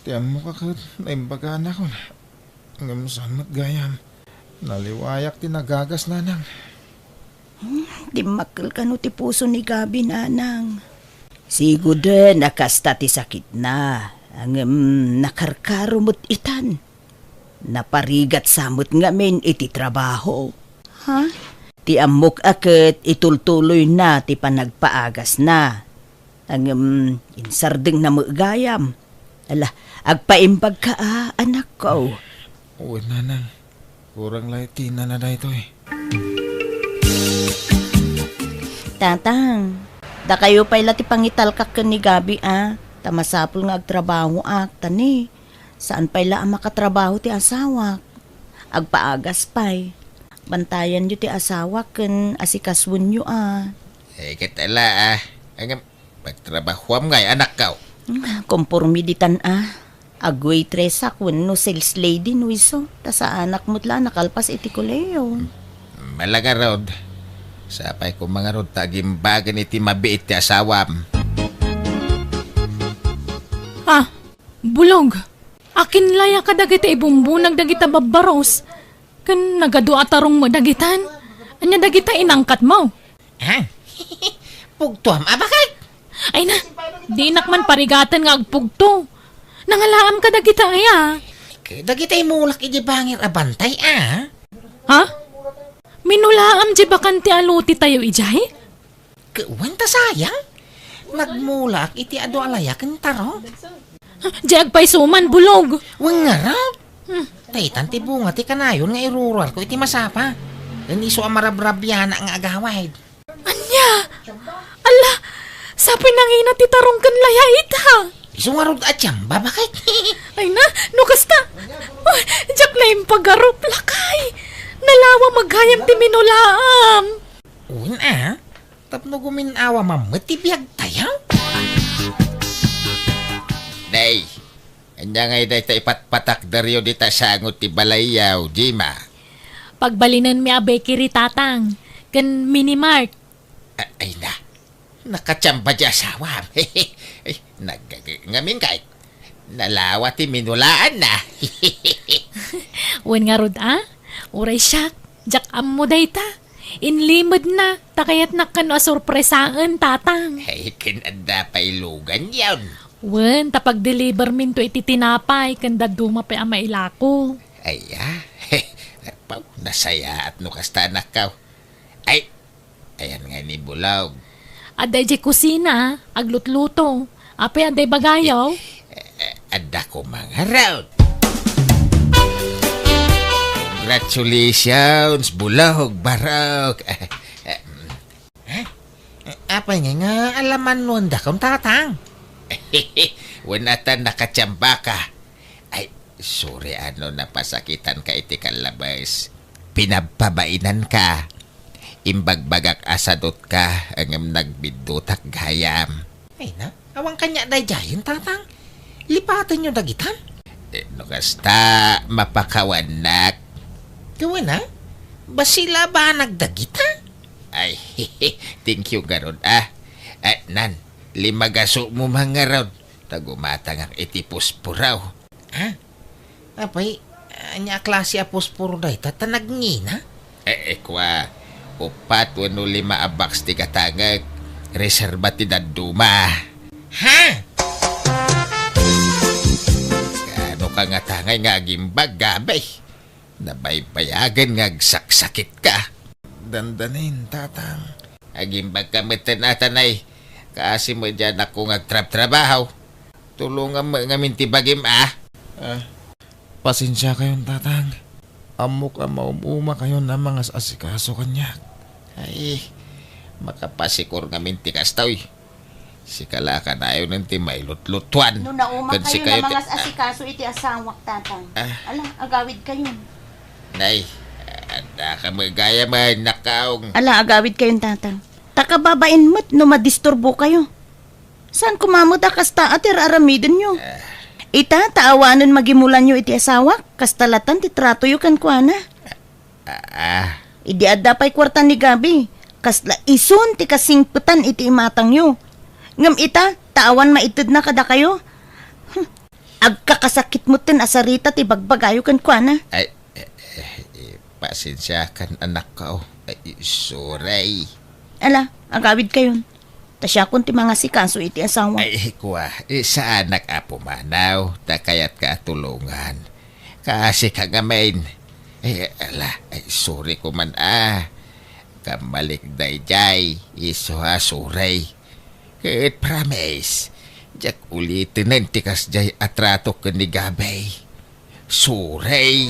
Ti ammok a ket naimbaganak. Ngem saan met gayam? Naliwayak ti nagagas, nanang. Hmm, dimmakkel kano ti puso ni Gabi, nanang. Siguden a kasta ti sakitna, ngem nakarkaro met itan. Naparigat sa met ngamin iti trabaho. Ha? Ti ammok a ket itultuloyna ti panagpaagasna. Ngem insardengna met gayam. Ala, agpaimbagka a, anakko. Wen, nanang. Kurang la iti nana daytoy. Tatang, dakayo pay la ti pangitalkak ken ni Gabi a, ta masapul nga agtrabahoak, ta ni, saan pay la a makatrabaho ti asawak. Agpaagas pay. Bantayanyo ti asawak ken asikasuenyo a. Eh, ket ala a. Ngem, pagtrabahoam ngay, anakko. Kompormi ditan a. Agwaitress wenno sales lady no isu, ta saanak met la a nakalpas iti kolehiyo. Mala ngarud. Sapay koma ngarud ta agimbagen iti mabiit ti asawam. Ah, Bulog, akin laya kadagita ibumbunag dagita babbaros? Ken nagadu a tarong met dagitan? Ania dagita inangkatmo? Ha? Pugtoam a bakit? Ay na, dinak man parigaten nga agpugto. Nangalaam kadagita aya? Dagita imulak idiay bangir a bantay a. Ha? Minulaam diay bakan ti alutitayo idiay? Ket wen ta sayang, nagmulaak iti adu a laya ken taro. Diay agpayso man, Bulog. Wen ngarud. Hmm. Ta itan ti bunga ti kanayon nga iruruarko iti masapa. Ken isu a marabrabianak nga agawid. Ania? Ala, sapay nangina ti tarong ken laya ita. Isu ngarud a tiamba, bakit? Ay na, no kasta. Uy, diak la impagarup, lakay. Nalawa gayam ti minulaam. Wen a, tapno gumin-awam met ti biagtayo. Day, ania ngay dayta ipatpatakderyo dita sango ti balayyo, Jima? Pagbalinenmi a bakery, Tatang, ken mini mart. A-, ay na, nakatiamba ti asawam. Ay, naggaga-, ngamin kay, nalawa ti minulaanna. Wen ngarud a, uray siak, diak ammo dayta. Inlimedna, ta kayatnak kano a sorpresaen, Tatang. Ay, ken adda pay luganyon. Wen, ta pagdeliverminto iti tinapay, ken dadduma pay a mailako. Ay, a? Pau, nasayaat no kasta, anakko. Ay, ayan nga ni Bulog. Adda idiay kusina, aglutluto. Apay, adda ibagayo? Eh, adda ko mangarod. Congratulations, Bulog, Barok. Eh, eh, eh, apay nga, nga alaman no andakon, Tatang? Wen ata nakatiamba ka. Ay, sorry ano napasakitan ka iti kallabes. Pinabpabainan ka. Imbagbagak a sadut ka, ngem nagbiddutak gayam. Ay na, awan kaniak daydiayen, Tatang. Lipatenyo dagitan. Eh, no kasta, mapakawannak. Kawen a, bassit la a banag dagita. Ay, thank you garud, ah. Eh, nan, limagaso mo man ngarud. Ta gumatangak iti puspuraw. Ha? Apay, ania a klase a puspuro dayta ta nagngina? Eh, eh, kua, upat wenno lima a box ti gatangek. Reserba ti dadduma. Ha? Kaano ka nga tangay nga agimbag, Gabi? Nabaybayagen nga agsaksakit ka. Dandanin, Tatang. Agimbag ka metten, Tatang, ay. Kaasi met diay anakko nga agtrabtrabaho. Tulongam met ngamin ti bagim, a. Ah, pasensiakayon, Tatang. Ammok a maum-umakayon a mangas-asikaso kaniak. Ay, makapasikor ngamin ti kasta, uy. Sika la a kanayon ti mailutlutuan. No naumakayon a mangas-asikaso iti asawak, Tatang. Ah. Ala, agawidkayon. Nay, adda ka met gayam a nakaong. Ala, agawidkayon, Tatang. Ta kababain met no madisturbokayo. Saan koma met a kasta ti ar-aramidenyo? Ah. Ita, ta awanen magimulanyo iti asawak, kasta latta ti tratoyo kenkuana. Ah, ah. Idi adda pay kuarta ni Gabi, kasla isun ti kasingpetan iti imatangyo. Ngem ita, ta awan maitedna kadakayo. Hmm. Agkakasakit metten a sarita ti bagbagayo kenkuana. Ay, eh, eh, eh, pasensiakan, anakko. Ay, sorry. Ala, agawidkayon. Ta siakon ti mangasikaso iti asawa. Ay, kua, eh, saanak a pumanaw, ta kayatka a tulongan. Kaasika ngamin. Ay, ala, ay, sorry koma, a. Kammalik daydiay, isu a sorry. Ket promise, diak ulitenen ti kasdiay a trato ken ni Gabi. Sorry.